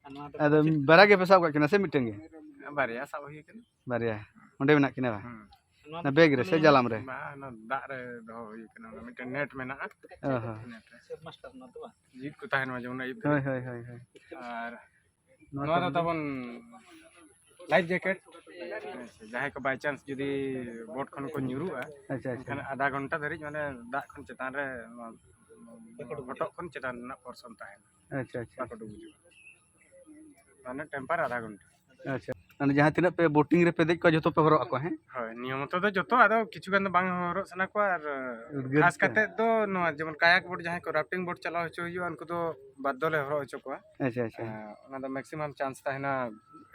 ᱟᱨ ᱱᱚᱣᱟ ᱫᱚ ᱟᱫᱚ ᱪᱮᱫ? ᱵᱟᱨᱟ ᱜᱮ ᱯᱮ ᱥᱟᱵ ᱠᱟᱜ ᱠᱤᱱᱟ ᱥᱮ ᱢᱤᱫᱴᱟᱝ ᱜᱮ? ᱵᱟᱨᱭᱟ ᱥᱟᱵ ᱦᱩᱭ ᱠᱟᱱᱟ᱾ ᱵᱟᱨᱭᱟ᱾ ᱚᱸᱰᱮ ᱢᱮᱱᱟᱜ ᱠᱤᱱᱟ ᱵᱟᱝ? ᱦᱩᱸ᱾ ᱚᱱᱟ ᱵᱮᱜᱽ ᱨᱮ ᱥᱮ ᱡᱟᱞᱟᱢ ᱨᱮ? ᱵᱟᱝ, ᱚᱱᱟ ᱫᱟᱜ ᱨᱮ ᱫᱚᱦᱚ ᱦᱩᱭ ᱠᱟᱱᱟ, ᱚᱱᱟ ᱢᱤᱫᱴᱮᱱ ᱱᱮᱴ ᱢᱮᱱᱟᱜᱼᱟ᱾ ᱚ ᱦᱚᱸ᱾ ᱱᱮᱴ ᱨᱮ᱾ ᱥᱮᱯ ᱢᱟᱥᱴᱟᱨ ᱚᱱᱟ ᱫᱚ ᱵᱟᱝ? ᱡᱤᱣᱤᱫ ᱠᱚ ᱛᱟᱦᱮᱱ ᱢᱟ ᱡᱮᱢᱚᱱ ᱟᱹᱭᱩᱵ ᱦᱳᱭ, ᱫᱷᱟᱹᱵᱤᱡ᱾ ᱦᱳᱭ, ᱦᱳᱭ, ᱦᱳᱭ᱾ ᱟᱨ ᱱᱚᱣᱟ ᱱᱚᱣᱟ ᱫᱚ ᱠᱚ ᱛᱟᱵᱚᱱ ᱞᱟᱭᱤᱯᱷ ᱡᱮᱠᱮᱴ᱾ ᱡᱟᱦᱟᱸᱭ ᱠᱚ by chance ᱡᱩᱫᱤ ᱵᱳᱴ ᱠᱷᱚᱱ ᱠᱚ ᱧᱩᱨᱩᱜᱼᱟ, ᱟᱪᱪᱷᱟ, ᱟᱪᱪᱷᱟ᱾ ᱮᱱᱠᱷᱟᱱ ᱟᱫᱷᱟ ᱜᱷᱚᱱᱴᱟ ᱫᱷᱟᱹᱨᱤᱡ ᱢᱟᱱᱮ ᱫᱟᱜ ᱠᱷᱚᱱ ᱪᱮᱛᱟᱱ ᱨᱮ, ᱱᱚᱣᱟ ᱦᱚᱴᱚᱜ ᱠᱷᱚᱱ ᱪᱮᱛᱟᱱ ᱨᱮᱱᱟᱜ portion ᱛᱟᱦᱮᱱᱟ, ᱟᱪᱪᱷᱟ, ᱟᱪᱪᱷᱟ᱾ ᱵᱟᱠᱚ ᱰᱩᱵᱩᱡᱚᱜᱼᱟ᱾ ᱢᱟᱱᱮ temper ᱟᱫᱷᱟ ᱜᱷᱚᱱᱴᱟ᱾ ᱟᱪᱪᱷᱟ, ᱢᱟᱱᱮ ᱡᱟᱦᱟᱸ ᱛᱤᱱᱟᱹᱜ ᱯᱮ ᱵᱳᱴᱤᱝ ᱨᱮᱯᱮ ᱫᱮᱡ ᱠᱚᱣᱟ, ᱡᱷᱚᱛᱚ ᱯᱮ ᱦᱚᱨᱚᱜ ᱟᱠᱚᱣᱟ, ᱦᱮᱸ? ᱦᱳᱭ, ᱱᱤᱭᱚᱢᱚᱛᱚ ᱫᱚ ᱡᱚᱛᱚ, ᱟᱫᱚ ᱠᱤᱪᱷᱩ ᱜᱟᱱ ᱫᱚ ᱵᱟᱝ ᱦᱚᱨᱚᱜ ᱥᱟᱱᱟ ᱠᱚᱣᱟ, ᱟᱨ ᱩᱫᱽᱜᱟᱹᱨ ᱠᱷᱟᱥ ᱛᱮ? ᱠᱟᱛᱮ ᱫᱚ ᱱᱚᱣᱟ ᱡᱮᱢᱚᱱ kayak ᱵᱳᱴ, ᱡᱟᱦᱟᱸᱭ ᱠᱚ rafting ᱵᱳᱴ ᱪᱟᱞᱟᱣ ᱦᱚᱪᱚ ᱦᱩᱭᱩᱜᱼᱟ, ᱩᱱᱠᱩ ᱫᱚ ᱵᱟᱫᱽᱫᱷᱚ ᱞᱮ ᱦᱚᱨᱚᱜ ᱦᱚᱪᱚ ᱠᱚᱣᱟ᱾ ᱟᱪᱪᱷᱟ, ᱟᱪᱪᱷᱟ᱾ ᱟᱨ ᱚᱱᱟ ᱫᱚ maximum chance ᱛᱟᱦᱮᱱᱟ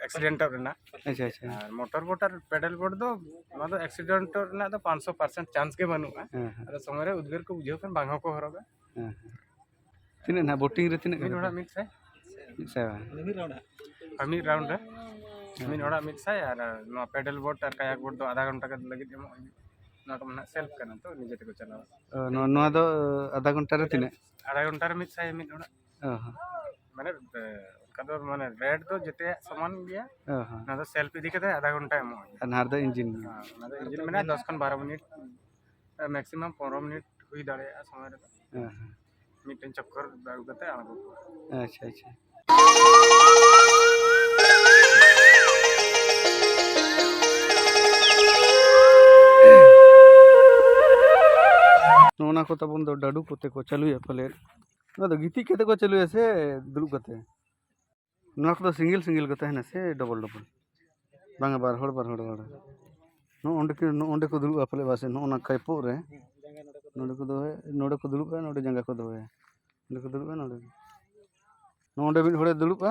accident ᱨᱮᱱᱟᱜ᱾ ᱟᱪᱪᱷᱟ, ᱟᱪᱪᱷᱟ᱾ ᱟᱨ ᱢᱚᱴᱚᱨ ᱵᱳᱴ ᱟᱨ ᱯᱮᱰᱮᱞ ᱵᱳᱴ ᱫᱚ, ᱚᱱᱟ ᱫᱚ accident ᱨᱮᱱᱟᱜ ᱫᱚ ᱯᱟᱸᱪᱥᱚ percent chance ᱜᱮ ᱵᱟᱹᱱᱩᱜᱼᱟ᱾ ᱦᱮᱸ, ᱦᱮᱸ᱾ ᱟᱫᱚ ᱥᱚᱢᱚᱭ ᱨᱮ ᱩᱫᱽᱜᱟᱹᱨ ᱠᱚ ᱵᱩᱡᱷᱟᱹᱣ ᱠᱷᱟᱱ ᱵᱟᱝ ᱦᱚᱸᱠᱚ ᱦᱚᱨᱚᱜᱟ᱾ ᱦᱮᱸ, ᱦᱮᱸ᱾ ᱛᱤᱱᱟᱹᱜ ᱱᱟᱦᱟᱜ ᱵᱳᱴᱤᱝ ᱨᱮ, ᱛᱤᱱᱟᱹᱜ ᱢᱤᱫ ᱠᱟᱛᱮ ᱦᱚᱲᱟᱜ ᱯᱮ? ᱢᱤᱫ ᱥᱟᱭ ᱵᱟᱝ? ᱢᱤᱫ ᱨᱟᱣᱩᱱᱰ ᱨᱮ᱾ ᱦᱮᱸ᱾ ᱢᱤᱫ ᱦᱚᱲᱟᱜ ᱢᱤᱫ ᱥᱟᱭ, ᱟᱨ ᱱᱚᱣᱟ ᱯᱮᱰᱮᱞ ᱵᱳᱴ ᱟᱨ kayak ᱵᱳᱴ ᱫᱚ ᱟᱫᱷᱟ ᱜᱷᱚᱱᱴᱟ ᱞᱟᱹᱜᱤᱫ ᱮᱢᱚᱜ ᱦᱩᱭᱩᱜᱼᱟ᱾ ᱱᱚᱣᱟ ᱠᱚ ᱱᱟᱦᱟᱜ self ᱠᱟᱱᱟ, ᱛᱚ ᱱᱤᱡᱮ ᱛᱮᱠᱚ ᱪᱟᱞᱟᱣᱟ᱾ ᱚ, ᱱᱚᱣᱟ, ᱱᱚᱣᱟ ᱫᱚ ᱟᱫᱷᱟ ᱜᱷᱚᱱᱴᱟ ᱨᱮ ᱛᱤᱱᱟᱹᱜ? ᱟᱫᱷᱟ ᱜᱷᱚᱱᱴᱟ ᱨᱮ ᱢᱤᱫ ᱥᱟᱭ ᱢᱤᱫ ᱦᱚᱲᱟᱜ᱾ ᱚ ᱦᱚᱸ᱾ ᱢᱟᱱᱮ, ᱮ, ᱚᱱᱠᱟ ᱫᱚ ᱢᱟᱱᱮ rate ᱫᱚ ᱡᱮᱛᱮᱭᱟᱜ ᱥᱚᱢᱟᱱ ᱜᱮᱭᱟ᱾ ᱚ ᱦᱚᱸ᱾ ᱚᱱᱟ ᱫᱚ self ᱤᱫᱤ ᱠᱟᱛᱮ ᱟᱫᱷᱟ ᱜᱷᱚᱱᱴᱟ ᱮᱢᱚᱜ ᱦᱩᱭᱩᱜᱼᱟ᱾ ᱟᱨ ᱱᱟᱦᱟᱨ ᱫᱚ engine ᱢᱮᱱᱟᱜᱼᱟ᱾ ᱦᱮᱸ, ᱚᱱᱟ ᱫᱚ engine ᱢᱮᱱᱟᱜᱼᱟ, ᱫᱚᱥ ᱠᱷᱚᱱ ᱵᱟᱨᱚ ᱢᱤᱱᱤᱴ, maximum ᱯᱚᱱᱨᱚ ᱢᱤᱱᱤᱴ ᱦᱩᱭ ᱫᱟᱲᱮᱭᱟᱜᱼᱟ ᱥᱚᱢᱚᱭ ᱨᱮᱫᱚ᱾ ᱦᱮᱸ, ᱦᱮᱸ᱾ ᱢᱤᱫᱴᱮᱱ ᱪᱚᱠᱠᱚᱨ ᱟᱹᱜᱩ ᱠᱟᱛᱮ ᱟᱬᱜᱚ ᱠᱚᱣᱟ᱾ ᱟᱪᱪᱷᱟ, ᱟᱪᱪᱷᱟ᱾ ᱱᱚᱜᱼᱚ ᱱᱟ ᱠᱚ ᱛᱟᱵᱚᱱ ᱫᱚ ᱰᱟᱹᱰᱩ ᱠᱚᱛᱮ ᱠᱚ ᱪᱟᱹᱞᱩᱭᱟ ᱯᱟᱞᱮᱫ᱾ ᱱᱚᱣᱟ ᱫᱚ ᱜᱤᱛᱤᱡ ᱠᱟᱛᱮ ᱠᱚ ᱪᱟᱹᱞᱩᱭᱟ ᱥᱮ ᱫᱩᱲᱩᱵ ᱠᱟᱛᱮ? ᱱᱚᱣᱟ ᱠᱚᱫᱚ single single ᱠᱚ ᱛᱟᱦᱮᱱᱟ ᱥᱮ double double? ᱵᱟᱝᱟ, ᱵᱟᱨ ᱦᱚᱲ, ᱵᱟᱨ ᱦᱚᱲ, ᱵᱟᱨ ᱦᱚᱲ᱾ ᱱᱚᱜᱼᱚ ᱱᱚᱸᱰᱮ ᱠᱚ, ᱱᱚᱜᱼᱚ ᱱᱚᱸᱰᱮ ᱠᱚ ᱫᱩᱲᱩᱵᱼᱟ ᱯᱟᱞᱮ, ᱵᱟᱥᱮ ᱱᱚᱜᱼᱚ ᱱᱟ ᱠᱟᱹᱭᱯᱚᱜ ᱨᱮ᱾ ᱱᱚᱸᱰᱮ ᱠᱚ ᱫᱚᱦᱚᱭᱟ, ᱱᱚᱸᱰᱮ ᱠᱚ ᱫᱩᱲᱩᱵᱼᱟ, ᱱᱚᱸᱰᱮ ᱡᱟᱸᱜᱟ ᱠᱚ ᱫᱚᱦᱚᱭᱟ᱾ ᱱᱚᱸᱰᱮ ᱠᱚ ᱫᱩᱲᱩᱵᱼᱟ, ᱱᱚᱸᱰᱮ᱾ ᱱᱚᱸᱰᱮ ᱢᱤᱫ ᱦᱚᱲᱮ ᱫᱩᱲᱩᱵᱼᱟ,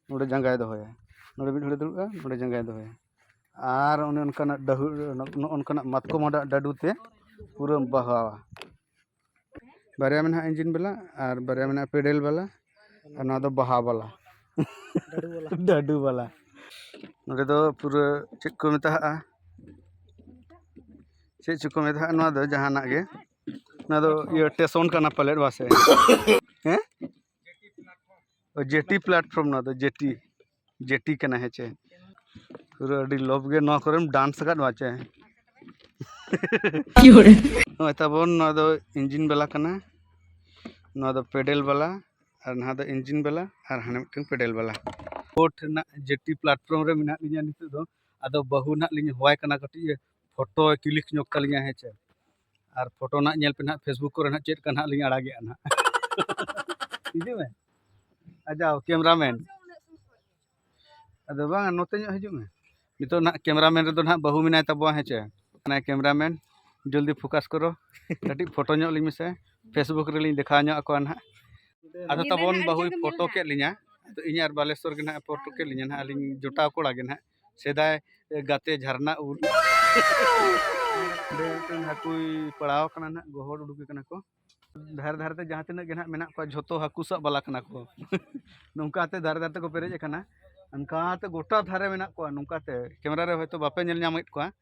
ᱱᱚᱸᱰᱮ ᱡᱟᱸᱜᱟᱭ ᱫᱚᱦᱚᱭᱟ᱾ ᱱᱚᱸᱰᱮ ᱢᱤᱫ ᱦᱚᱲᱮ ᱫᱩᱲᱩᱵᱼᱟ, ᱱᱚᱸᱰᱮ ᱡᱟᱸᱜᱟᱭ ᱫᱚᱦᱚᱭᱟ᱾ ᱟᱨ ᱚᱱᱮ ᱚᱱᱠᱟᱱᱟᱜ ᱰᱟᱹᱦᱩ-, ᱱᱚᱜᱼᱚ ᱱᱚᱝᱠᱟᱱᱟᱜ ᱢᱟᱛᱠᱚᱢ ᱦᱟᱸᱰᱟᱜ ᱰᱟᱹᱰᱩ ᱛᱮ ᱯᱩᱨᱟᱹᱢ ᱵᱟᱦᱟᱣᱟ᱾ ᱵᱟᱨᱭᱟ ᱢᱮᱱᱟᱜᱼᱟ engine ᱵᱟᱞᱟ ᱟᱨ ᱵᱟᱨᱭᱟ ᱢᱮᱱᱟᱜᱼᱟ ᱯᱮᱰᱮᱞ ᱵᱟᱞᱟ, ᱟᱨ ᱱᱚᱣᱟ ᱫᱚ ᱵᱟᱦᱟ ᱵᱟᱞᱟ᱾ ᱰᱟᱹᱰᱩ ᱵᱟᱞᱟ᱾ ᱰᱟᱹᱰᱩ ᱵᱟᱞᱟ᱾ ᱱᱚᱸᱰᱮ ᱫᱚ ᱯᱩᱨᱟᱹ ᱪᱮᱫ ᱠᱚ ᱢᱮᱛᱟᱜᱼᱟ, ᱪᱮᱫ ᱪᱚ ᱠᱚ ᱢᱮᱛᱟᱜᱼᱟ ᱱᱚᱣᱟ ᱫᱚ, ᱡᱟᱦᱟᱱᱟᱜ ᱜᱮ᱾ ᱱᱚᱣᱟ ᱫᱚ ᱤᱭᱟᱹ ᱥᱴᱮᱥᱚᱱ ᱠᱟᱱᱟ ᱯᱟᱞᱮᱫ, ᱵᱟᱥᱮ? ᱦᱮᱸ? ᱳ, ᱡᱮᱴᱤ platform ᱱᱚᱣᱟ ᱫᱚ, ᱡᱮᱴᱤ᱾ ᱡᱮᱴᱤ ᱠᱟᱱᱟ, ᱦᱮᱸ ᱪᱮ? ᱯᱩᱨᱟᱹ ᱟᱹᱰᱤ ᱞᱚᱵ ᱜᱮ ᱱᱚᱣᱟ ᱠᱚᱨᱮᱢ dance ᱟᱠᱟᱫ ᱱᱚᱣᱟ ᱪᱮ? ᱱᱚᱜᱼᱚᱭ ᱛᱟᱵᱚᱱ, ᱱᱚᱣᱟ ᱫᱚ engine ᱵᱟᱞᱟ ᱠᱟᱱᱟ, ᱱᱚᱣᱟ ᱫᱚ ᱯᱮᱰᱮᱞ ᱵᱟᱞᱟ, ᱟᱨ ᱱᱟᱦᱟᱜ ᱫᱚ engine ᱵᱟᱞᱟ, ᱟᱨ ᱦᱟᱱᱮ ᱢᱤᱫᱴᱮᱱ ᱯᱮᱰᱮᱞ ᱵᱟᱞᱟ᱾ ᱵᱳᱴ ᱨᱮᱱᱟᱜ ᱡᱮᱴᱤ platform ᱨᱮ ᱢᱮᱱᱟᱜ ᱞᱤᱧᱟ ᱱᱤᱛᱚᱜ ᱫᱚ᱾ ᱟᱫᱚ ᱵᱟᱹᱦᱩ ᱱᱟᱦᱟᱜ ᱞᱤᱧ ᱦᱚᱦᱚᱣᱟᱭ ᱠᱟᱱᱟ, ᱠᱟᱹᱴᱤᱡ ᱯᱷᱳᱴᱳᱭ ᱠᱞᱤᱠ ᱧᱚᱜ ᱛᱟᱹᱞᱤᱧᱟ, ᱦᱮᱸ ᱪᱮ? ᱟᱨ ᱯᱷᱳᱴᱳ ᱱᱟᱦᱟᱜ ᱧᱮᱞ ᱯᱮ ᱱᱟᱦᱟᱜ, ᱯᱷᱮᱥᱵᱩᱠ ᱠᱚᱨᱮ ᱱᱟᱦᱟᱜ ᱪᱮᱫ ᱞᱮᱠᱟ ᱱᱟᱦᱟᱜ ᱞᱤᱧ ᱟᱲᱟᱜᱮᱜᱼᱟ ᱱᱟᱦᱟᱜ᱾ ᱦᱤᱡᱩᱜ ᱢᱮ᱾ ᱟᱡᱟᱣ, ᱠᱮᱢᱨᱟᱢᱮᱱ᱾ ᱟᱫᱚ ᱵᱟᱝ, ᱱᱚᱛᱮ ᱧᱚᱜ ᱦᱤᱡᱩᱜ ᱢᱮ᱾ ᱱᱤᱛᱚᱜ ᱱᱟᱦᱟᱜ ᱠᱮᱢᱨᱟᱢᱮᱱ ᱨᱮᱫᱚ ᱱᱟᱦᱟᱜ ᱵᱟᱹᱦᱩ ᱢᱮᱱᱟᱭ ᱛᱟᱵᱚᱣᱟ, ᱦᱮᱸ ᱪᱮ? ᱠᱟᱱᱟᱭ ᱠᱮᱢᱨᱟᱢᱮᱱ, ᱡᱚᱞᱫᱤ ᱯᱷᱳᱠᱟᱥ ᱠᱚᱨᱚ᱾ ᱠᱟᱹᱴᱤᱡ ᱯᱷᱳᱴᱳ ᱧᱚᱜ ᱞᱤᱧ ᱢᱮᱥᱮ, ᱯᱷᱮᱥᱵᱩᱠ ᱨᱮᱞᱤᱧ ᱫᱮᱠᱷᱟᱣ ᱧᱚᱜ ᱟᱠᱚᱣᱟ ᱱᱟᱦᱟᱜ᱾ ᱟᱫᱚ ᱛᱟᱵᱚᱱ ᱵᱟᱹᱦᱩᱭ ᱯᱷᱳᱴᱳ ᱠᱮᱫ ᱞᱤᱧᱟ᱾ ᱟᱫᱚ ᱤᱧ ᱟᱨ ᱵᱟᱞᱮᱥᱚᱨ ᱜᱮ ᱱᱟᱦᱟᱜ ᱯᱷᱳᱴᱳ ᱠᱮᱫ ᱞᱤᱧᱟ ᱱᱟᱦᱟᱜ, ᱟᱹᱞᱤᱧ ᱡᱚᱴᱟᱣ ᱠᱚᱲᱟ ᱜᱮ ᱱᱟᱦᱟᱜ᱾ ᱥᱮᱫᱟᱭ ᱜᱟᱛᱮ ᱡᱷᱟᱨᱱᱟ ᱩᱞ᱾ ᱚᱸᱰᱮ ᱢᱤᱫᱴᱮᱱ ᱦᱟᱹᱠᱩᱭ ᱯᱟᱲᱟᱣ ᱠᱟᱱᱟ ᱱᱟᱦᱟᱜ, ᱜᱚᱦᱚᱲ ᱩᱰᱩᱠᱮ ᱠᱟᱱᱟ ᱠᱚ᱾ ᱫᱷᱟᱨᱮ ᱫᱷᱟᱨᱮ ᱛᱮ ᱡᱟᱦᱟᱸ ᱛᱤᱱᱟᱹᱜ ᱜᱮ ᱱᱟᱦᱟᱜ ᱢᱮᱱᱟᱜ ᱠᱚᱣᱟ, ᱡᱷᱚᱛᱚ ᱦᱟᱹᱠᱩ ᱥᱟᱵ ᱵᱟᱞᱟ ᱠᱟᱱᱟ ᱠᱚ᱾ ᱱᱚᱝᱠᱟᱛᱮ ᱫᱷᱟᱨᱮ ᱫᱷᱟᱨᱮ ᱛᱮᱠᱚ ᱯᱮᱨᱮᱡ ᱟᱠᱟᱱᱟ᱾ ᱚᱱᱠᱟᱛᱮ ᱜᱚᱴᱟ ᱫᱷᱟᱨᱮ ᱢᱮᱱᱟᱜ ᱠᱚᱣᱟ᱾ ᱱᱚᱝᱠᱟᱛᱮ ᱠᱮᱢᱨᱟ ᱨᱮ ᱦᱚᱭᱛᱳ ᱵᱟᱯᱮ ᱧᱮᱞ ᱧᱟᱢᱮᱫ ᱠᱚᱣᱟ᱾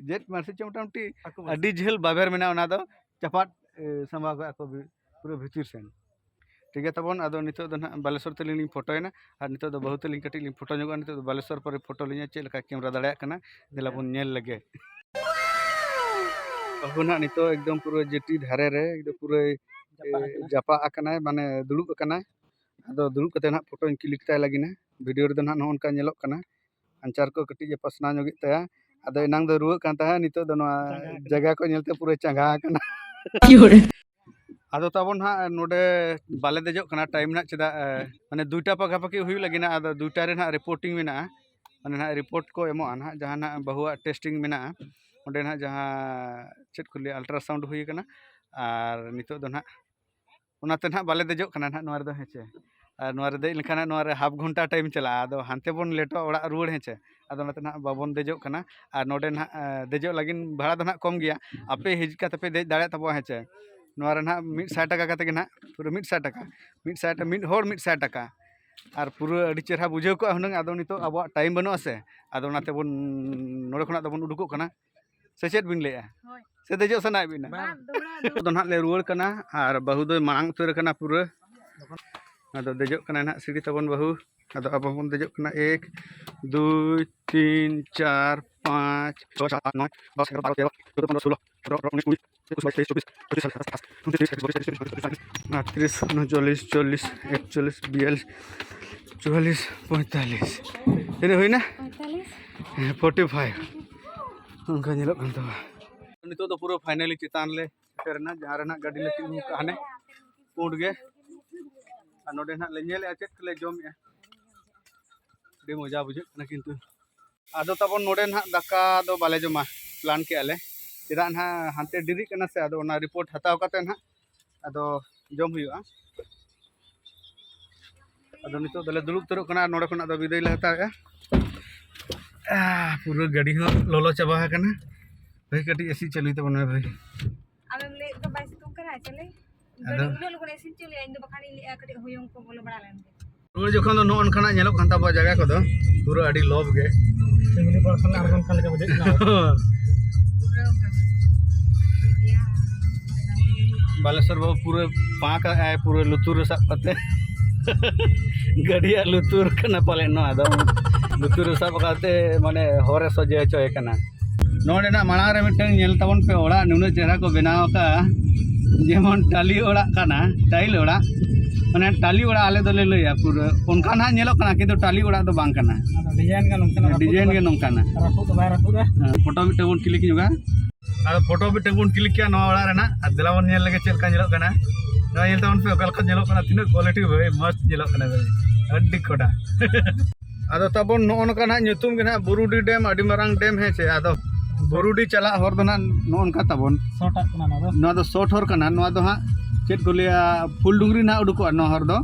ᱡᱮᱴ ᱢᱟᱹᱨᱥᱤ ᱪᱚ ᱢᱚᱴᱟᱢᱩᱴᱤ ᱦᱟᱹᱠᱩ ᱢᱟᱹᱨᱥᱤ᱾ ᱟᱹᱰᱤ ᱡᱷᱟᱹᱞ ᱵᱟᱵᱮᱨ ᱢᱮᱱᱟᱜᱼᱟ, ᱚᱱᱟ ᱫᱚ ᱪᱟᱯᱟᱫ, ᱮ, ᱥᱟᱢᱵᱟᱣ ᱠᱟᱜᱼᱟ ᱠᱚ ᱵᱷᱤ-, ᱯᱩᱨᱟᱹ ᱵᱷᱤᱛᱤᱨ ᱥᱮᱱ᱾ ᱴᱷᱤᱠ ᱜᱮᱭᱟ ᱛᱟᱵᱚᱱ, ᱟᱫᱚ ᱱᱤᱛᱚᱜ ᱫᱚ ᱱᱟᱦᱟᱜ ᱵᱟᱞᱮᱥᱚᱨ ᱛᱮᱞᱤᱧ ᱞᱤᱧ ᱯᱷᱳᱴᱳᱭᱮᱱᱟ, ᱟᱨ ᱱᱤᱛᱚᱜ ᱫᱚ ᱵᱟᱹᱦᱩ ᱛᱮᱞᱤᱧ ᱠᱟᱹᱴᱤᱡ ᱞᱤᱧ ᱯᱷᱳᱴᱳ ᱧᱚᱜᱚᱜᱼᱟ᱾ ᱱᱤᱛᱚᱜ ᱫᱚ ᱵᱟᱞᱮᱥᱚᱨ ᱯᱚᱨᱮ ᱯᱷᱳᱴᱳ ᱞᱤᱧᱟ, ᱪᱮᱫ ᱞᱮᱠᱟ ᱠᱮᱢᱨᱟ ᱫᱟᱲᱮᱭᱟᱜ ᱠᱟᱱᱟ, ᱫᱮᱞᱟ ᱵᱚᱱ ᱧᱮᱞ ᱞᱮᱜᱮ᱾ ᱵᱟᱹᱦᱩ ᱱᱟᱦᱟᱜ ᱱᱤᱛᱚᱜ ᱮᱠᱫᱚᱢ ᱯᱩᱨᱟᱹ ᱡᱮᱴᱤ ᱫᱷᱟᱨᱮ ᱨᱮ ᱮᱠᱫᱚᱢ ᱯᱩᱨᱟᱹᱭ, ᱡᱟᱯᱟᱜ ᱮ, ᱟᱠᱟᱱᱟ᱾ ᱡᱟᱯᱟᱜ ᱟᱠᱟᱱᱟᱭ, ᱢᱟᱱᱮ ᱫᱩᱲᱩᱵ ᱟᱠᱟᱱᱟᱭ᱾ ᱟᱫᱚ ᱫᱩᱲᱩᱵ ᱠᱟᱛᱮ ᱱᱟᱦᱟᱜ ᱯᱷᱳᱴᱳᱧ ᱠᱞᱤᱠ ᱛᱟᱭ ᱞᱟᱹᱜᱤᱫ ᱱᱟ᱾ ᱵᱷᱤᱰᱤᱭᱳ ᱨᱮᱫᱚ ᱱᱟᱦᱟᱜ ᱱᱚᱜᱼᱚ ᱱᱚᱝᱠᱟ ᱧᱮᱞᱚᱜ ᱠᱟᱱᱟ᱾ ᱟᱧᱪᱟᱨ ᱠᱚ ᱠᱟᱹᱴᱤᱡ ᱮ ᱯᱟᱥᱱᱟᱣ ᱧᱚᱜᱮᱫ ᱛᱟᱭᱟ᱾ ᱟᱫᱚ ᱮᱱᱟᱝ ᱫᱚ ᱨᱩᱣᱟᱹᱜ ᱠᱟᱱ ᱛᱟᱦᱮᱸᱫ, ᱱᱤᱛᱚᱜ ᱫᱚ ᱱᱚᱣᱟ ᱪᱟᱸᱜᱟ ᱟᱠᱟᱱᱟ᱾ ᱡᱟᱭᱜᱟ ᱠᱚ ᱧᱮᱞᱛᱮ ᱯᱩᱨᱟᱹ ᱪᱟᱸᱜᱟ ᱟᱠᱟᱱᱟ᱾ ᱟᱫᱚ ᱛᱟᱵᱚᱱ ᱦᱟᱸᱜ ᱱᱚᱰᱮ ᱵᱟᱞᱮ ᱫᱮᱡᱚᱜ ᱠᱟᱱᱟ, ᱴᱟᱭᱤᱢ ᱱᱟᱦᱟᱜ ᱪᱮᱫᱟᱜ, ᱮ, ᱢᱟᱱᱮ ᱫᱩᱭᱴᱟ ᱯᱟᱠᱟᱯᱟᱠᱤ ᱦᱩᱭᱩᱜ ᱞᱟᱹᱜᱤᱫ ᱱᱟᱜ, ᱟᱫᱚ ᱫᱩᱭᱴᱟ ᱨᱮ ᱱᱟᱦᱟᱜ ᱨᱤᱯᱳᱨᱴᱤᱝ ᱢᱮᱱᱟᱜᱼᱟ, ᱢᱟᱱᱮ ᱱᱟᱦᱟᱜ ᱨᱤᱯᱳᱨᱴ ᱠᱚ ᱮᱢᱚᱜᱼᱟ ᱱᱟᱦᱟᱜ, ᱡᱟᱦᱟᱸ ᱱᱟᱦᱟᱜ ᱵᱟᱹᱦᱩᱣᱟᱜ ᱴᱮᱥᱴᱤᱝ ᱢᱮᱱᱟᱜᱼᱟ, ᱚᱸᱰᱮ ᱱᱟᱦᱟᱜ ᱡᱟᱦᱟᱸ ᱪᱮᱫ ᱠᱚ ᱞᱟᱹᱭᱟ, ᱟᱞᱴᱨᱟᱥᱟᱣᱩᱱᱰ ᱦᱩᱭ ᱟᱠᱟᱱᱟ, ᱟᱨ ᱱᱤᱛᱚᱜ ᱫᱚ ᱱᱟᱦᱟᱜ ᱚᱱᱟᱛᱮ ᱱᱟᱦᱟᱜ ᱵᱟᱞᱮ ᱫᱮᱡᱚᱜ ᱠᱟᱱᱟ ᱱᱟᱦᱟᱜ ᱱᱚᱣᱟ ᱨᱮᱫᱚ, ᱦᱮᱸ ᱪᱮ᱾ ᱟᱨ ᱱᱚᱣᱟ ᱨᱮ ᱫᱮᱡ ᱞᱮᱱᱠᱷᱟᱱ ᱱᱟᱦᱟᱜ ᱱᱚᱣᱟ ᱨᱮ ᱦᱟᱯ ᱜᱷᱚᱱᱴᱟ ᱴᱟᱭᱤᱢ ᱪᱟᱞᱟᱜᱼᱟ, ᱟᱫᱚ ᱦᱟᱱᱛᱮ ᱵᱚᱱ ᱞᱮᱴᱚᱜᱼᱟ ᱚᱲᱟᱜ ᱨᱩᱣᱟᱹᱲ, ᱦᱮᱸ ᱪᱮ᱾ ᱟᱫᱚ ᱚᱱᱟᱛᱮ ᱱᱟᱦᱟᱜ ᱵᱟᱵᱚᱱ ᱫᱮᱡᱚᱜ ᱠᱟᱱᱟ᱾ ᱟᱨ ᱱᱚᱰᱮ ᱱᱟᱦᱟᱜ, ᱮ, ᱫᱮᱡᱚᱜ ᱞᱟᱹᱜᱤᱫ ᱵᱷᱟᱲᱟ ᱫᱚ ᱱᱟᱦᱟᱜ ᱠᱚᱢ ᱜᱮᱭᱟ, ᱟᱯᱮ ᱦᱮᱡ ᱠᱟᱛᱮ ᱯᱮ ᱫᱮᱡ ᱫᱟᱲᱮᱭᱟᱜ ᱛᱟᱵᱚᱣᱟ, ᱦᱮᱸ ᱪᱮ᱾ ᱱᱚᱣᱟ ᱨᱮ ᱱᱟᱦᱟᱜ ᱢᱤᱫ ᱥᱟᱭ ᱴᱟᱠᱟ ᱠᱟᱛᱮ ᱜᱮ ᱱᱟᱦᱟᱜ, ᱯᱩᱨᱟᱹ ᱢᱤᱫ ᱥᱟᱭ ᱴᱟᱠᱟ, ᱢᱤᱫ ᱥᱟᱭ ᱴᱟ-, ᱢᱤᱫ ᱦᱚᱲ ᱢᱤᱫ ᱥᱟᱭ ᱴᱟᱠᱟ᱾ ᱟᱨ ᱯᱩᱨᱟᱹ ᱟᱹᱰᱤ ᱪᱮᱦᱨᱟ ᱵᱩᱡᱷᱟᱹᱣ ᱠᱚᱜᱼᱟ ᱦᱩᱱᱟᱹᱝ, ᱟᱫᱚ ᱱᱤᱛᱚᱜ ᱟᱵᱚᱣᱟᱜ ᱴᱟᱭᱤᱢ ᱵᱟᱹᱱᱩᱜᱼᱟ ᱥᱮ, ᱟᱫᱚ ᱚᱱᱟᱛᱮ ᱵᱚᱱ ᱱᱚᱰᱮ ᱠᱷᱚᱱᱟᱜ ᱫᱚᱵᱚᱱ ᱩᱰᱩᱠᱚᱜ ᱠᱟᱱᱟ᱾ ᱥᱮ ᱪᱮᱫ ᱵᱤᱱ ᱞᱟᱹᱭᱮᱜᱼᱟ? ᱦᱳᱭ᱾ ᱥᱮ ᱫᱮᱡᱚᱜ ᱥᱟᱱᱟᱭᱮᱫ ᱵᱤᱱᱟ? ᱵᱟᱝ, ᱫᱚᱦᱲᱟ, ᱫᱚᱦᱲᱟ᱾ ᱫᱚ ᱱᱟᱦᱟᱜ ᱞᱮ ᱨᱩᱣᱟᱹᱲ ᱠᱟᱱᱟ, ᱟᱨ ᱵᱟᱹᱦᱩ ᱫᱚᱭ ᱢᱟᱲᱟᱝ ᱩᱛᱟᱹᱨ ᱟᱠᱟᱱᱟ ᱯᱩᱨᱟᱹ᱾ ᱟᱫᱚ ᱫᱮᱡᱚᱜ ᱠᱟᱱᱟᱭ ᱱᱟᱦᱟᱜ ᱥᱤᱲᱤ ᱛᱟᱵᱚᱱ ᱵᱟᱹᱦᱩ᱾ ᱟᱫᱚ ᱟᱵᱚ ᱦᱚᱸᱵᱚᱱ ᱫᱮᱡᱚᱜ ᱠᱟᱱᱟ᱾ ᱮᱠ, ᱫᱩᱭ, ᱛᱤᱱ, ᱪᱟᱨ, ᱯᱟᱸᱪ, ᱪᱷᱚᱭ, ᱥᱟᱛ, ᱟᱴ, ᱱᱚᱭ, ᱫᱚᱥ, ᱮᱜᱟᱨᱚ, ᱵᱟᱨᱚ, ᱛᱮᱨᱚ, ᱪᱳᱫᱽᱫᱳ, ᱯᱚᱱᱨᱚ, ᱥᱳᱞᱳ, ᱥᱚᱛᱨᱚ, ᱟᱴᱷᱨᱚ, ᱩᱱᱤᱥ, ᱠᱩᱲᱤ, ᱮᱠᱩᱥ, ᱵᱟᱭᱤᱥ, ᱛᱮᱭᱤᱥ, ᱪᱚᱵᱵᱤᱥ, ᱯᱚᱸᱪᱤᱥ, ᱪᱷᱟᱵᱵᱤᱥ, ᱥᱟᱛᱟᱥ, ᱟᱴᱷᱟᱥ, ᱩᱱᱛᱨᱤᱥ, ᱛᱤᱨᱤᱥ, ᱮᱠᱛᱨᱤᱥ, ᱵᱟᱛᱨᱤᱥ, ᱛᱮᱛᱨᱤᱥ, ᱪᱚᱣᱟᱞᱤᱥ, ᱯᱚᱸᱭᱛᱟᱞᱤᱥ᱾ ᱛᱤᱱᱟᱹᱜ ᱦᱩᱭᱱᱟ? ᱯᱚᱸᱭᱛᱟᱞᱤᱥ᱾ ᱯᱷᱳᱨᱴᱤ ᱯᱷᱟᱭᱤᱵᱷ ᱚᱱᱠᱟ ᱧᱮᱞᱚᱜ ᱠᱟᱱ ᱛᱟᱢᱟ᱾ ᱱᱤᱛᱚᱜ ᱫᱚ ᱯᱩᱨᱟᱹ ᱯᱷᱟᱭᱱᱟᱞᱤ ᱪᱮᱛᱟᱱ ᱞᱮ ᱥᱮᱴᱮᱨ ᱮᱱᱟ, ᱡᱟᱦᱟᱸ ᱨᱮ ᱱᱟᱜ ᱜᱟᱹᱰᱤ ᱞᱮ ᱛᱤᱸᱜᱩ ᱠᱟᱜᱼᱟ ᱦᱟᱱᱮ ᱯᱩᱸᱰ ᱜᱮ᱾ ᱟᱨ ᱱᱚᱰᱮ ᱱᱟᱜ ᱞᱮ ᱧᱮᱞᱮᱜᱼᱟ ᱪᱮᱫ ᱠᱚᱞᱮ ᱡᱚᱢᱮᱜᱼᱟ, ᱟᱹᱰᱤ ᱢᱚᱡᱟ ᱵᱩᱡᱷᱟᱹᱜ ᱠᱟᱱᱟ᱾ ᱠᱤᱱᱛᱩ ᱟᱫᱚ ᱛᱟᱵᱚᱱ ᱱᱚᱰᱮ ᱱᱟᱜ ᱫᱟᱠᱟ ᱫᱚ ᱵᱟᱞᱮ ᱡᱚᱢᱟ, ᱯᱞᱟᱱ ᱠᱮᱜᱼᱟ ᱞᱮ᱾ ᱪᱮᱫᱟᱜ ᱱᱟᱜ ᱦᱟᱱᱛᱮ ᱰᱮᱨᱤᱜ ᱠᱟᱱᱟ ᱥᱮ, ᱟᱫᱚ ᱚᱱᱟ ᱨᱤᱯᱳᱨᱴ ᱦᱟᱛᱟᱣ ᱠᱟᱛᱮ ᱱᱟᱜ ᱟᱫᱚ ᱡᱚᱢ ᱦᱩᱭᱩᱜᱼᱟ᱾ ᱟᱫᱚ ᱱᱤᱛᱚᱜ ᱫᱚᱞᱮ ᱫᱩᱲᱩᱵ ᱩᱛᱟᱹᱨᱚᱜ ᱠᱟᱱᱟ ᱟᱨ ᱱᱚᱰᱮ ᱠᱷᱚᱱᱟᱜ ᱫᱚ ᱵᱤᱫᱟᱹᱭ ᱞᱮ ᱦᱟᱛᱟᱣᱮᱜᱼᱟ᱾ ᱟᱦ, ᱯᱩᱨᱟᱹ ᱜᱟᱹᱰᱤ ᱦᱚᱸ ᱞᱚᱞᱚ ᱪᱟᱵᱟ ᱟᱠᱟᱱᱟ᱾ ᱵᱷᱟᱹᱭ, ᱠᱟᱹᱴᱤᱡ ᱮᱥᱤ ᱪᱟᱹᱞᱩᱭ ᱛᱟᱵᱚᱱ ᱢᱮ ᱵᱷᱟᱹᱭ᱾ ᱟᱢᱮᱢ ᱞᱟᱹᱭᱮᱫ ᱫᱚ ᱵᱟᱭ ᱥᱤᱛᱩᱝ ᱠᱟᱱᱟ, ᱪᱟᱹᱞᱩᱭ? ᱟᱫᱚ ᱜᱟᱹᱰᱤ ᱩᱱᱟᱹᱜ ᱞᱚᱜᱚᱱ ᱮᱥᱤᱢ ᱪᱟᱹᱞᱩᱭᱟ? ᱤᱧ ᱫᱚ ᱵᱟᱠᱷᱟᱱᱤᱧ ᱞᱟᱹᱭᱮᱫᱼᱟ ᱠᱟᱹᱴᱤᱡ ᱦᱚᱭᱚᱝ ᱠᱚ ᱵᱚᱞᱚ ᱵᱟᱲᱟ ᱞᱮᱱ ᱜᱮ᱾ ᱨᱩᱣᱟᱹᱲ ᱡᱚᱠᱷᱚᱱ ᱫᱚ ᱱᱚᱜᱼᱚ ᱱᱚᱝᱠᱟᱱᱟᱜ ᱧᱮᱞᱚᱜ ᱠᱟᱱ ᱛᱟᱵᱚᱣᱟ ᱡᱟᱭᱜᱟ ᱠᱚᱫᱚ, ᱯᱩᱨᱟᱹ ᱟᱹᱰᱤ ᱞᱚᱵ ᱜᱮ᱾ ᱥᱤᱢᱞᱤ ᱯᱟᱲ ᱠᱷᱚᱱ ᱟᱬᱜᱚᱱ ᱠᱟᱱ ᱞᱮᱠᱟ ᱵᱩᱡᱷᱟᱹᱜ ᱠᱟᱱᱟ᱾ ᱵᱟᱞᱮᱥᱚᱨ ᱵᱟᱹᱵᱩ ᱯᱩᱨᱟᱹ ᱯᱟᱸᱠ ᱟᱜᱼᱟᱭ, ᱯᱩᱨᱟᱹ ᱞᱩᱛᱩᱨ ᱨᱮ ᱥᱟᱵ ᱠᱟᱛᱮ᱾ ᱜᱟᱹᱰᱤᱭᱟᱜ ᱞᱩᱛᱩᱨ ᱠᱟᱱᱟ ᱯᱟᱞᱮᱱ ᱱᱚᱣᱟ ᱫᱚ᱾ ᱞᱩᱛᱩᱨ ᱨᱮ ᱥᱟᱵ ᱠᱟᱛᱮ ᱢᱟᱱᱮ ᱦᱚᱨ ᱮ ᱥᱚᱡᱷᱮ ᱦᱚᱪᱚᱭᱮ ᱠᱟᱱᱟ᱾ ᱱᱚᱰᱮᱱᱟᱜ ᱢᱟᱲᱟᱝ ᱨᱮ ᱢᱤᱫᱴᱟᱝ ᱧᱮᱞ ᱛᱟᱵᱚᱱ ᱯᱮ, ᱚᱲᱟᱜ ᱱᱩᱱᱟᱹᱜ ᱪᱮᱦᱨᱟ ᱠᱚ ᱵᱮᱱᱟᱣ ᱟᱠᱟᱫᱼᱟ, ᱡᱮᱢᱚᱱ ᱴᱟᱹᱞᱤ ᱚᱲᱟᱜ ᱠᱟᱱᱟ, ᱴᱟᱭᱤᱞ ᱚᱲᱟᱜ᱾ ᱢᱟᱱᱮ ᱴᱟᱹᱞᱤ ᱚᱲᱟᱜ ᱟᱞᱮ ᱫᱚᱞᱮ ᱞᱟᱹᱭᱟ ᱯᱩᱨᱟᱹ ᱚᱱᱠᱟ ᱱᱟᱦᱟᱜ ᱧᱮᱞᱚᱜ ᱠᱟᱱᱟ, ᱠᱤᱱᱛᱩ ᱴᱟᱹᱞᱤ ᱚᱲᱟᱜ ᱫᱚ ᱵᱟᱝ ᱠᱟᱱᱟ᱾ ᱟᱫᱚ ᱰᱤᱡᱟᱭᱤᱱ ᱜᱮ ᱱᱚᱝᱠᱟᱱᱟ, ᱨᱟᱹᱯᱩᱫ ᱫᱚ ᱰᱤᱡᱟᱭᱤᱱ ᱵᱟᱭ ᱜᱮ ᱱᱚᱝᱠᱟᱱᱟ᱾ ᱨᱟᱹᱯᱩᱫᱟ᱾ ᱦᱮᱸ, ᱯᱷᱳᱴᱳ ᱢᱤᱫᱴᱟᱝ ᱵᱚᱱ ᱠᱞᱤᱠ ᱧᱚᱜᱟ᱾ ᱟᱫᱚ ᱯᱷᱳᱴᱳ ᱢᱤᱫᱴᱟᱝ ᱵᱚᱱ ᱠᱞᱤᱠ ᱠᱮᱜᱼᱟ ᱱᱚᱣᱟ ᱚᱲᱟᱜ ᱨᱮᱱᱟᱜ, ᱟᱨ ᱫᱮᱞᱟ ᱵᱚᱱ ᱧᱮᱞ ᱞᱮᱜᱮ ᱪᱮᱫ ᱞᱮᱠᱟ ᱧᱮᱞᱚᱜ ᱠᱟᱱᱟ᱾ ᱱᱚᱣᱟ ᱧᱮᱞ ᱛᱟᱵᱚᱱ ᱯᱮ ᱚᱠᱟ ᱞᱮᱠᱟ ᱧᱮᱞᱚᱜ ᱠᱟᱱᱟ, ᱛᱤᱱᱟᱹᱜ ᱠᱳᱣᱟᱞᱤᱴᱤ ᱵᱷᱟᱹᱭ, ᱢᱚᱡᱽ ᱧᱮᱞᱚᱜ ᱠᱟᱱᱟ ᱵᱷᱟᱹᱭ, ᱟᱹᱰᱤ ᱠᱷᱚᱰᱟ᱾ ᱟᱫᱚ ᱛᱟᱵᱚᱱ ᱱᱚᱜᱼᱚ ᱱᱚᱝᱠᱟ ᱱᱟᱦᱟᱜ ᱧᱩᱛᱩᱢ ᱜᱮ ᱱᱟᱦᱟᱜ ᱵᱩᱨᱩᱰᱤ ᱰᱮᱢ, ᱟᱹᱰᱤ ᱢᱟᱨᱟᱝ ᱰᱮᱢ, ᱦᱮᱸ ᱪᱮ? ᱟᱫᱚ ᱵᱩᱨᱩᱰᱤ ᱪᱟᱞᱟᱜ ᱦᱚᱨ ᱫᱚ ᱱᱟᱦᱟᱜ ᱱᱚᱜᱼᱚ ᱱᱚᱝᱠᱟ ᱛᱟᱵᱚᱱ᱾ ᱥᱚᱨᱴ ᱠᱟᱱᱟ ᱱᱚᱣᱟ ᱫᱚ᱾ ᱱᱚᱣᱟ ᱫᱚ ᱥᱚᱨᱴ ᱦᱚᱨ ᱠᱟᱱᱟ, ᱱᱚᱣᱟ ᱫᱚ ᱦᱟᱸᱜ ᱪᱮᱫ ᱠᱚ ᱞᱟᱹᱭᱟ, ᱯᱷᱩᱞᱰᱩᱝᱨᱤ ᱱᱟᱦᱟᱜ ᱩᱰᱩᱠᱚᱜᱼᱟ ᱱᱚᱣᱟ ᱦᱚᱨ ᱫᱚ᱾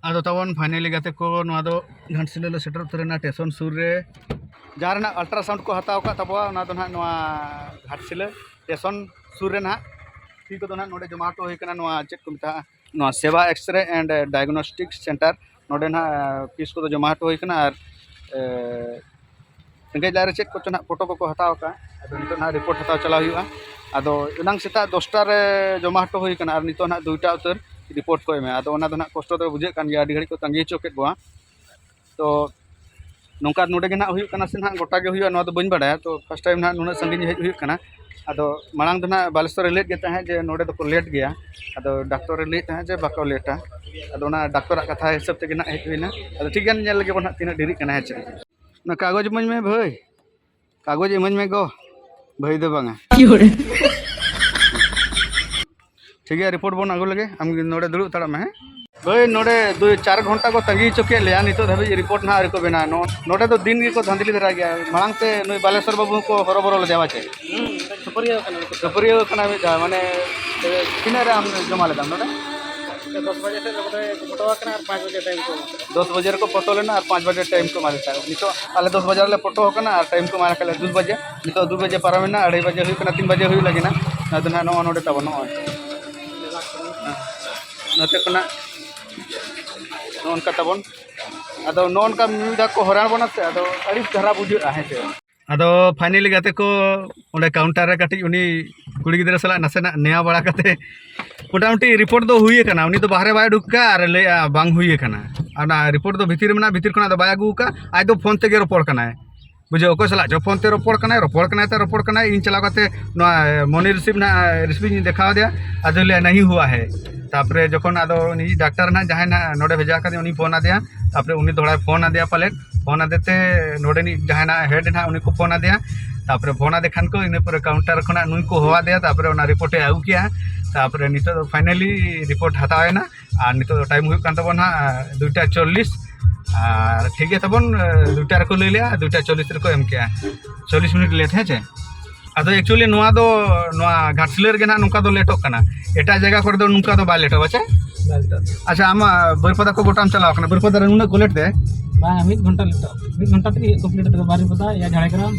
ᱟᱫᱚ ᱛᱟᱵᱚᱱ ᱯᱷᱟᱭᱱᱟᱞᱤ ᱜᱟᱛᱮ ᱠᱚ, ᱱᱚᱣᱟ ᱫᱚ ᱜᱷᱟᱴᱥᱤᱞᱟᱹ ᱞᱮ ᱥᱮᱴᱮᱨ ᱩᱛᱟᱹᱨ ᱮᱱᱟ, ᱥᱴᱮᱥᱚᱱ ᱥᱩᱨ ᱨᱮ ᱡᱟᱦᱟᱸ ᱨᱮᱱᱟᱜ ᱟᱞᱴᱨᱟᱥᱟᱣᱩᱱᱰ ᱠᱚ ᱦᱟᱛᱟᱣ ᱟᱠᱟᱫ ᱛᱟᱵᱚᱣᱟ, ᱚᱱᱟ ᱫᱚ ᱱᱟᱦᱟᱜ ᱱᱚᱣᱟ ᱜᱷᱟᱴᱥᱤᱞᱟᱹ ᱥᱴᱮᱥᱚᱱ ᱥᱩᱨ ᱨᱮ ᱱᱟᱦᱟᱜ᱾ ᱯᱷᱤ ᱠᱚᱫᱚ ᱱᱟᱦᱟᱜ ᱱᱚᱰᱮ ᱡᱚᱢᱟ ᱦᱚᱴᱚ ᱦᱩᱭ ᱠᱟᱱᱟ, ᱱᱚᱣᱟ ᱪᱮᱫ ᱠᱚ ᱢᱮᱛᱟᱜᱼᱟ, ᱱᱚᱣᱟ ᱥᱮᱵᱟ ᱮᱠᱥᱨᱮ ᱮᱱᱰ ᱰᱟᱭᱜᱱᱚᱥᱴᱤᱠ ᱥᱮᱱᱴᱟᱨ᱾ ᱱᱚᱰᱮ ᱱᱟᱦᱟᱜ ᱯᱷᱤᱥ ᱠᱚᱫᱚ ᱡᱚᱢᱟ ᱦᱚᱴᱚ ᱦᱩᱭ ᱠᱟᱱᱟ᱾ ᱟᱨ, ᱮ, ᱨᱮᱸᱜᱮᱡ ᱞᱟᱡ ᱨᱮ ᱪᱮᱫ ᱠᱚᱪᱚ ᱱᱟᱦᱟᱜ ᱯᱷᱳᱴᱳ ᱠᱚᱠᱚ ᱦᱟᱛᱟᱣ ᱟᱠᱟᱫᱼᱟ᱾ ᱟᱫᱚ ᱱᱤᱛᱚᱜ ᱱᱟᱦᱟᱜ ᱨᱤᱯᱳᱨᱴ ᱦᱟᱛᱟᱣ ᱪᱟᱞᱟᱣ ᱦᱩᱭᱩᱜᱼᱟ᱾ ᱟᱫᱚ ᱮᱱᱟᱝ ᱥᱮᱛᱟᱜ ᱫᱚᱥᱴᱟ ᱨᱮ ᱡᱚᱢᱟ ᱦᱚᱴᱚ ᱦᱩᱭ ᱠᱟᱱᱟ, ᱟᱨ ᱱᱤᱛᱚᱜ ᱱᱟᱦᱟᱜ ᱫᱩᱭᱴᱟ ᱩᱛᱟᱹᱨ ᱨᱤᱯᱳᱨᱴ ᱠᱚ ᱮᱢᱟ᱾ ᱟᱫᱚ ᱚᱱᱟ ᱫᱚ ᱱᱟᱦᱟᱜ ᱠᱚᱥᱴᱚ ᱫᱚ ᱵᱩᱡᱷᱟᱹᱜ ᱠᱟᱱ ᱜᱮᱭᱟ, ᱟᱹᱰᱤ ᱜᱷᱟᱹᱲᱤᱡ ᱠᱚ ᱛᱟᱺᱜᱤ ᱦᱚᱪᱚ ᱠᱮᱫ ᱠᱚᱣᱟ᱾ ᱛᱚ ᱱᱚᱝᱠᱟ ᱱᱚᱰᱮ ᱜᱮ ᱱᱟᱦᱟᱜ ᱦᱩᱭᱩᱜ ᱠᱟᱱᱟ ᱥᱮ ᱱᱟᱦᱟᱜ ᱜᱚᱴᱟ ᱜᱮ ᱦᱩᱭᱩᱜᱼᱟ, ᱱᱚᱣᱟ ᱫᱚ ᱵᱟᱹᱧ ᱵᱟᱲᱟᱭᱟ᱾ ᱛᱚ ᱯᱷᱟᱥᱴ ᱴᱟᱭᱤᱢ ᱱᱟᱦᱟᱜ ᱱᱩᱱᱟᱹᱜ ᱥᱟᱺᱜᱤᱧ ᱦᱮᱡ ᱦᱩᱭᱩᱜ ᱠᱟᱱᱟ᱾ ᱟᱫᱚ ᱢᱟᱲᱟᱝ ᱫᱚ ᱱᱟᱦᱟᱜ ᱵᱟᱞᱮᱥᱚᱨ ᱨᱮ ᱞᱮᱴ ᱜᱮ ᱛᱟᱦᱮᱸᱫ, ᱡᱮ ᱱᱚᱰᱮ ᱫᱚᱠᱚ ᱞᱮᱴ ᱜᱮᱭᱟ᱾ ᱟᱫᱚ ᱰᱟᱠᱛᱚᱨ ᱮ ᱞᱟᱹᱭᱮᱫ ᱛᱟᱦᱮᱸᱫ ᱡᱮ ᱵᱟᱠᱚ ᱞᱮᱴᱟ᱾ ᱟᱫᱚ ᱚᱱᱟ ᱰᱟᱠᱛᱚᱨᱟᱜ ᱠᱟᱛᱷᱟ ᱦᱤᱥᱟᱹᱵ ᱛᱮᱜᱮ ᱱᱟᱦᱟᱜ ᱦᱮᱡ ᱦᱩᱭᱱᱟ᱾ ᱟᱫᱚ ᱴᱷᱤᱠ ᱜᱮᱭᱟ, ᱧᱮᱞ ᱞᱮᱜᱮ ᱵᱚᱱ ᱱᱟᱦᱟᱜ ᱛᱤᱱᱟᱹᱜ ᱰᱮᱨᱤᱜ ᱠᱟᱱᱟ, ᱦᱮᱸ ᱪᱮ᱾ ᱚᱱᱟ ᱠᱟᱜᱚᱡᱽ ᱤᱢᱟᱹᱧ ᱢᱮ ᱵᱷᱟᱹᱭ, ᱠᱟᱜᱚᱡᱽ ᱤᱢᱟᱹᱧ ᱢᱮ ᱜᱚ, ᱵᱷᱟᱹᱭ ᱫᱚ ᱵᱟᱝᱟ᱾ ᱴᱷᱤᱠ ᱜᱮᱭᱟ, ᱨᱤᱯᱳᱨᱴ ᱵᱚᱱ ᱟᱹᱜᱩ ᱞᱮᱜᱮ, ᱟᱢ ᱱᱚᱰᱮ ᱫᱩᱲᱩᱵ ᱦᱟᱛᱟᱲᱚᱜ ᱢᱮ, ᱦᱮᱸ? ᱵᱷᱟᱹᱭ, ᱱᱚᱰᱮ ᱫᱩᱭ ᱪᱟᱨ ᱜᱷᱚᱱᱴᱟ ᱠᱚ ᱛᱟᱺᱜᱤ ᱦᱚᱪᱚ ᱠᱮᱫ ᱞᱮᱭᱟ, ᱱᱤᱛᱚᱜ ᱫᱷᱟᱹᱵᱤᱡ ᱨᱤᱯᱳᱨᱴ ᱱᱟᱦᱟᱜ ᱟᱹᱣᱨᱤ ᱠᱚ ᱵᱮᱱᱟᱣᱟ᱾ ᱱᱚ-, ᱱᱚᱰᱮ ᱫᱚ ᱫᱤᱱ ᱜᱮᱠᱚ ᱫᱷᱟᱸᱫᱞᱤ ᱫᱷᱟᱨᱟ ᱜᱮᱭᱟ᱾ ᱢᱟᱲᱟᱝ ᱛᱮ ᱱᱩᱭ ᱵᱟᱞᱮᱥᱚᱨ ᱵᱟᱹᱵᱩ ᱦᱚᱸᱠᱚ ᱦᱚᱨᱚᱵᱚᱨᱚ ᱞᱮᱫᱮᱭᱟ, ᱵᱟᱪᱮ? ᱦᱩᱸ, ᱥᱩᱯᱟᱹᱨᱤᱭᱟᱹ ᱠᱟᱱᱟ᱾ ᱥᱩᱯᱟᱹᱨᱤᱭᱟᱹ ᱠᱟᱱᱟ ᱢᱤᱫ ᱫᱷᱟᱣ, ᱢᱟᱱᱮ, ᱛᱤᱱᱟᱹᱜ ᱨᱮ ᱟᱢ ᱡᱚᱢᱟ ᱞᱮᱫᱟᱢ ᱱᱚᱰᱮ? ᱫᱚᱥ ᱵᱟᱡᱮ ᱥᱮᱫ ᱨᱮ ᱵᱚᱞᱮ ᱯᱷᱳᱴᱳ ᱟᱠᱟᱱᱟ ᱟᱨ ᱯᱟᱸᱪ ᱵᱟᱡᱮ ᱴᱟᱭᱤᱢ ᱠᱚ ᱮᱢᱟ ᱠᱟᱱᱟ᱾ ᱫᱚᱥ ᱵᱟᱡᱮ ᱨᱮᱠᱚ ᱯᱷᱳᱴᱳ ᱞᱮᱱᱟ ᱟᱨ ᱯᱟᱸᱪ ᱵᱟᱡᱮ ᱴᱟᱭᱤᱢ ᱠᱚ ᱮᱢᱟ ᱞᱮ ᱛᱟᱦᱮᱸᱫ᱾ ᱱᱤᱛᱚᱜ ᱟᱞᱮ ᱫᱚᱥ ᱵᱟᱡᱮ ᱨᱮᱞᱮ ᱯᱷᱳᱴᱳ ᱟᱠᱟᱱᱟ ᱟᱨ ᱴᱟᱭᱤᱢ ᱠᱚ ᱮᱢᱟ ᱟᱠᱟᱫ ᱞᱮᱭᱟ ᱫᱩ ᱵᱟᱡᱮ᱾ ᱱᱤᱛᱚᱜ ᱫᱩ ᱵᱟᱡᱮ ᱯᱟᱨᱚᱢᱮᱱᱟ, ᱟᱲᱟᱭ ᱵᱟᱡᱮ ᱦᱩᱭᱩᱜ ᱠᱟᱱᱟ, ᱛᱤᱱ ᱵᱟᱡᱮ ᱦᱩᱭᱩᱜ ᱞᱟᱹᱜᱤᱫ ᱱᱟ᱾ ᱟᱫᱚ ᱱᱟᱦᱟᱜ ᱱᱚᱜᱼᱚ ᱱᱚᱰᱮ ᱛᱟᱵᱚᱱ ᱱᱚᱜᱼᱚᱭ᱾ ᱱᱚᱛᱮ ᱠᱷᱚᱱᱟᱜ ᱱᱚᱜᱼᱚ ᱱᱚᱝᱠᱟ ᱛᱟᱵᱚᱱ᱾ ᱟᱫᱚ ᱱᱚᱜᱼᱚ ᱱᱚᱝᱠᱟ ᱢᱤᱫ ᱫᱷᱟᱣ ᱠᱚ ᱦᱚᱨᱟᱲ ᱵᱚᱱᱟ ᱥᱮ, ᱟᱫᱚ ᱟᱹᱲᱤᱥ ᱫᱷᱟᱨᱟ ᱵᱩᱡᱷᱟᱹᱜᱼᱟ, ᱦᱮᱸ ᱥᱮ? ᱟᱫᱚ finally ᱜᱟᱛᱮ ᱠᱚ, ᱚᱸᱰᱮ counter ᱨᱮ ᱠᱟᱹᱴᱤᱡ ᱩᱱᱤ ᱠᱩᱲᱤ ᱜᱤᱫᱽᱨᱟᱹ ᱥᱟᱞᱟᱜ ᱱᱟᱥᱮᱱᱟᱜ ᱱᱮᱭᱟᱣ ᱵᱟᱲᱟ ᱠᱟᱛᱮ ᱢᱚᱴᱟᱢᱩᱴᱤ ᱨᱤᱯᱳᱨᱴ ᱫᱚ ᱦᱩᱭ ᱟᱠᱟᱱᱟ᱾ ᱩᱱᱤ ᱫᱚ ᱵᱟᱦᱨᱮ ᱵᱟᱭ ᱩᱰᱩᱠ ᱠᱟᱜᱼᱟ ᱟᱨ ᱞᱟᱹᱭᱮᱜᱼᱟ ᱵᱟᱝ ᱦᱩᱭ ᱟᱠᱟᱱᱟ᱾ ᱟᱨ ᱚᱱᱟ ᱨᱤᱯᱳᱨᱴ ᱫᱚ ᱵᱷᱤᱛᱤᱨ ᱨᱮ ᱢᱮᱱᱟᱜᱼᱟ, ᱵᱷᱤᱛᱤᱨ ᱠᱷᱚᱱᱟᱜ ᱫᱚ ᱵᱟᱭ ᱟᱹᱜᱩ ᱟᱠᱟᱫᱼᱟ, ᱟᱡ ᱫᱚ ᱯᱷᱳᱱ ᱛᱮᱜᱮ ᱨᱚᱯᱚᱲ ᱠᱟᱱᱟᱭ᱾ ᱵᱩᱡᱷᱟᱹᱣ, ᱚᱠᱚᱭ ᱥᱟᱞᱟᱜ ᱪᱚ ᱯᱷᱳᱱ ᱛᱮ ᱨᱚᱯᱚᱲ ᱠᱟᱱᱟᱭ, ᱨᱚᱯᱚᱲ ᱠᱟᱱᱟᱭ ᱛᱮ ᱨᱚᱯᱚᱲ ᱠᱟᱱᱟᱭ᱾ ᱤᱧ ᱪᱟᱞᱟᱣ ᱠᱟᱛᱮ ᱱᱚᱣᱟ ᱢᱚᱱᱤ ᱨᱤᱥᱤᱯ ᱱᱟᱜ ᱨᱤᱥᱤᱯ ᱤᱧ ᱫᱮᱠᱷᱟᱣ ᱟᱫᱮᱭᱟ, ᱟᱫᱚᱭ ᱞᱟᱹᱭᱟ ᱱᱟᱦᱤ ᱦᱩᱣᱟ ᱦᱮ᱾ ᱛᱟᱯᱚᱨᱮ ᱡᱚᱠᱷᱚᱱ ᱟᱫᱚ ᱩᱱᱤ ᱰᱟᱠᱛᱟᱨ ᱱᱟᱜ ᱡᱟᱦᱟᱸᱭ ᱱᱟᱜ ᱱᱚᱰᱮ ᱵᱷᱮᱡᱟ ᱟᱠᱟᱫᱮᱭᱟ ᱩᱱᱤ ᱯᱷᱳᱱ ᱟᱫᱮᱭᱟ, ᱛᱟᱯᱚᱨᱮ ᱩᱱᱤ ᱫᱚᱦᱲᱟᱭ ᱯᱷᱳᱱ ᱟᱫᱮᱭᱟ ᱯᱟᱞᱮᱫ, ᱯᱷᱳᱱ ᱟᱫᱮ ᱛᱮ ᱱᱚᱰᱮᱱᱤᱡ ᱡᱟᱦᱟᱸᱭ ᱱᱟᱜ ᱦᱮᱰ ᱱᱟᱜ ᱩᱱᱤ ᱠᱚ ᱯᱷᱳᱱ ᱟᱫᱮᱭᱟ᱾ ᱛᱟᱯᱚᱨᱮ ᱯᱷᱳᱱ ᱟᱫᱮ ᱠᱷᱟᱱ ᱠᱚ ᱤᱱᱟᱹ ᱯᱚᱨᱮ counter ᱠᱷᱚᱱᱟᱜ ᱱᱩᱭ ᱠᱚ ᱦᱚᱦᱚ ᱟᱫᱮᱭᱟ, ᱛᱟᱯᱚᱨᱮ ᱚᱱᱟ ᱨᱤᱯᱳᱨᱴ ᱮ ᱟᱹᱜᱩ ᱠᱮᱜᱼᱟ᱾ ᱛᱟᱯᱚᱨᱮ ᱱᱤᱛᱚᱜ ᱫᱚ finally ᱨᱤᱯᱳᱨᱴ ᱦᱟᱛᱟᱣ ᱮᱱᱟ᱾ ᱟᱨ ᱱᱤᱛᱚᱜ ᱫᱚ ᱴᱟᱭᱤᱢ ᱦᱩᱭᱩᱜ ᱠᱟᱱ ᱛᱟᱵᱚᱱᱟ ᱦᱟᱸᱜ ᱫᱩᱭᱴᱟ ᱪᱚᱞᱞᱤᱥ᱾ ᱟᱨ ᱴᱷᱤᱠ ᱜᱮᱭᱟ ᱛᱟᱵᱚᱱ, ᱫᱩᱭᱴᱟ ᱨᱮᱠᱚ ᱞᱟᱹᱭ ᱞᱮᱜᱼᱟ, ᱫᱩᱭᱴᱟ ᱪᱚᱞᱞᱤᱥ ᱨᱮᱠᱚ ᱮᱢ ᱠᱮᱜᱼᱟ, ᱪᱚᱞᱞᱤᱥ ᱢᱤᱱᱤᱴ ᱞᱮᱴ, ᱦᱮᱸ ᱪᱮ? ᱟᱫᱚ actually ᱱᱚᱣᱟ ᱫᱚ, ᱱᱚᱣᱟ ᱜᱷᱟᱴᱥᱤᱞᱟᱹ ᱨᱮᱜᱮ ᱱᱟᱦᱟᱜ ᱱᱚᱝᱠᱟ ᱫᱚ ᱞᱮᱴᱚᱜ ᱠᱟᱱᱟ, ᱮᱴᱟᱜ ᱡᱟᱭᱜᱟ ᱠᱚᱨᱮ ᱫᱚ ᱱᱚᱝᱠᱟ ᱫᱚ ᱵᱟᱭ ᱞᱮᱴᱚᱜᱼᱟ ᱪᱮ? ᱵᱟᱭ ᱞᱮᱴᱚᱜᱼᱟ᱾ ᱟᱪᱪᱷᱟ, ᱟᱢᱟᱜ ᱵᱟᱹᱨᱯᱟᱫᱟ ᱠᱚ ᱜᱚᱴᱟᱢ ᱪᱟᱞᱟᱣ ᱠᱟᱱᱟ, ᱵᱟᱹᱨᱯᱟᱫᱟ ᱨᱮ ᱱᱩᱱᱟᱹᱜ ᱠᱚ ᱞᱮᱴ ᱛᱮ? ᱵᱟᱝ, ᱢᱤᱫ ᱜᱷᱚᱱᱴᱟ ᱞᱮᱴᱚᱜ, ᱢᱤᱫ ᱜᱷᱚᱱᱴᱟ ᱛᱮᱜᱮ ᱦᱩᱭᱩᱜ complete ᱛᱟᱠᱚ ᱵᱟᱹᱨᱯᱟᱫᱟ ᱭᱟ ᱡᱷᱟᱲᱜᱨᱟᱢ᱾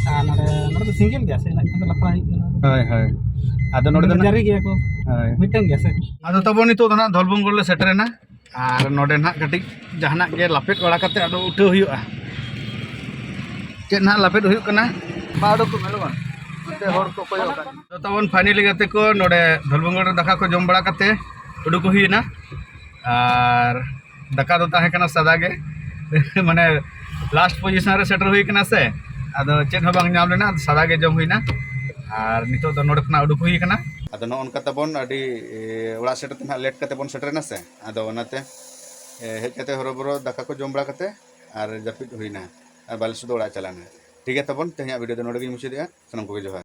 ᱟᱨ ᱱᱚᱰᱮ, ᱱᱚᱰᱮ ᱫᱚ single ᱜᱮᱭᱟ ᱥᱮ, ᱤᱱᱟᱹᱜ ᱠᱷᱟᱱ ᱫᱚ ᱞᱟᱯᱲᱟ ᱦᱩᱭᱩᱜ ᱠᱟᱱᱟ᱾ ᱦᱳᱭ, ᱦᱳᱭ᱾ ᱟᱫᱚ ᱱᱚᱰᱮ ᱫᱚ ᱡᱟᱹᱨᱤ ᱜᱮᱭᱟ ᱠᱚ᱾ ᱦᱳᱭ᱾ ᱢᱤᱫᱴᱟᱝ ᱜᱮᱭᱟ ᱥᱮ? ᱟᱫᱚ ᱛᱟᱵᱚᱱ ᱱᱤᱛᱚᱜ ᱫᱚ ᱱᱟᱦᱟᱜ ᱫᱷᱚᱞᱵᱷᱩᱢᱜᱚᱲ ᱞᱮ ᱥᱮᱴᱮᱨᱮᱱᱟ᱾ ᱟᱨ ᱱᱚᱰᱮ ᱱᱟᱦᱟᱜ ᱠᱟᱹᱴᱤᱡ ᱡᱟᱦᱟᱱᱟᱜ ᱜᱮ ᱞᱟᱯᱮᱫ ᱵᱟᱲᱟ ᱠᱟᱛᱮ ᱟᱫᱚ ᱩᱴᱷᱟᱹᱣ ᱦᱩᱭᱩᱜᱼᱟ᱾ ᱪᱮᱫ ᱱᱟᱦᱟᱜ ᱞᱟᱯᱮᱫ ᱦᱩᱭᱩᱜ ᱠᱟᱱᱟ? ᱢᱟ ᱩᱰᱩᱠ ᱠᱚᱜ ᱢᱮ ᱞᱚᱜᱚᱱ᱾ ᱱᱚᱛᱮ ᱦᱚᱲ ᱠᱚ ᱠᱚᱭᱚᱜ ᱟᱠᱟᱫ᱾ ᱡᱚᱛᱚ ᱵᱚᱱ finally ᱜᱟᱛᱮ ᱠᱚ ᱱᱚᱰᱮ ᱫᱷᱚᱞᱵᱷᱩᱢᱜᱚᱲ ᱨᱮ ᱫᱟᱠᱟ ᱠᱚ ᱡᱚᱢ ᱵᱟᱲᱟ ᱠᱟᱛᱮ ᱩᱰᱩᱠ ᱦᱩᱭᱮᱱᱟ᱾ ᱟᱨ ᱫᱟᱠᱟ ᱫᱚ ᱛᱟᱦᱮᱸ ᱠᱟᱱᱟ ᱥᱟᱫᱟ ᱜᱮ᱾ ᱢᱟᱱᱮ last position ᱨᱮ ᱥᱮᱴᱮᱨ ᱦᱩᱭ ᱠᱟᱱᱟ ᱥᱮ, ᱟᱫᱚ ᱪᱮᱫ ᱦᱚᱸ ᱵᱟᱝ ᱧᱟᱢ ᱞᱮᱱᱟ, ᱟᱫᱚ ᱥᱟᱫᱟ ᱜᱮ ᱡᱚᱢ ᱦᱩᱭᱱᱟ᱾ ᱟᱨ ᱱᱤᱛᱚᱜ ᱫᱚ ᱱᱚᱰᱮ ᱠᱷᱚᱱᱟᱜ ᱩᱰᱩᱠ ᱦᱩᱭ ᱠᱟᱱᱟ᱾ ᱟᱫᱚ ᱱᱚᱜᱼᱚ ᱱᱚᱝᱠᱟ ᱛᱟᱵᱚᱱ ᱟᱹᱰᱤ, ᱮ, ᱚᱲᱟᱜ ᱥᱮᱴᱮᱨ ᱛᱮ ᱱᱟᱦᱟᱜ late ᱠᱟᱛᱮ ᱵᱚᱱ ᱥᱮᱴᱮᱨᱮᱱᱟ ᱥᱮ, ᱟᱫᱚ ᱚᱱᱟᱛᱮ, ᱮ, ᱦᱮᱡ ᱠᱟᱛᱮ ᱦᱚᱨᱚᱵᱚᱨᱚ ᱫᱟᱠᱟ ᱠᱚ ᱡᱚᱢ ᱵᱟᱲᱟ ᱠᱟᱛᱮ ᱟᱨ ᱡᱟᱹᱯᱤᱫ ᱦᱩᱭᱱᱟ, ᱟᱨ ᱵᱟᱞᱮ ᱥᱩᱫᱷᱩ ᱚᱲᱟᱜ ᱪᱟᱞᱟᱣᱱᱟ᱾ ᱴᱷᱤᱠ ᱜᱮᱭᱟ, ᱛᱟᱵᱚᱱ ᱛᱮᱦᱮᱧᱟᱜ ᱵᱷᱤᱰᱤᱭᱳ ᱫᱚ ᱱᱚᱰᱮ ᱜᱤᱧ ᱢᱩᱪᱟᱹᱫᱮᱜᱼᱟ᱾ ᱥᱟᱱᱟᱢ ᱠᱚᱜᱮ ᱡᱚᱦᱟᱨ᱾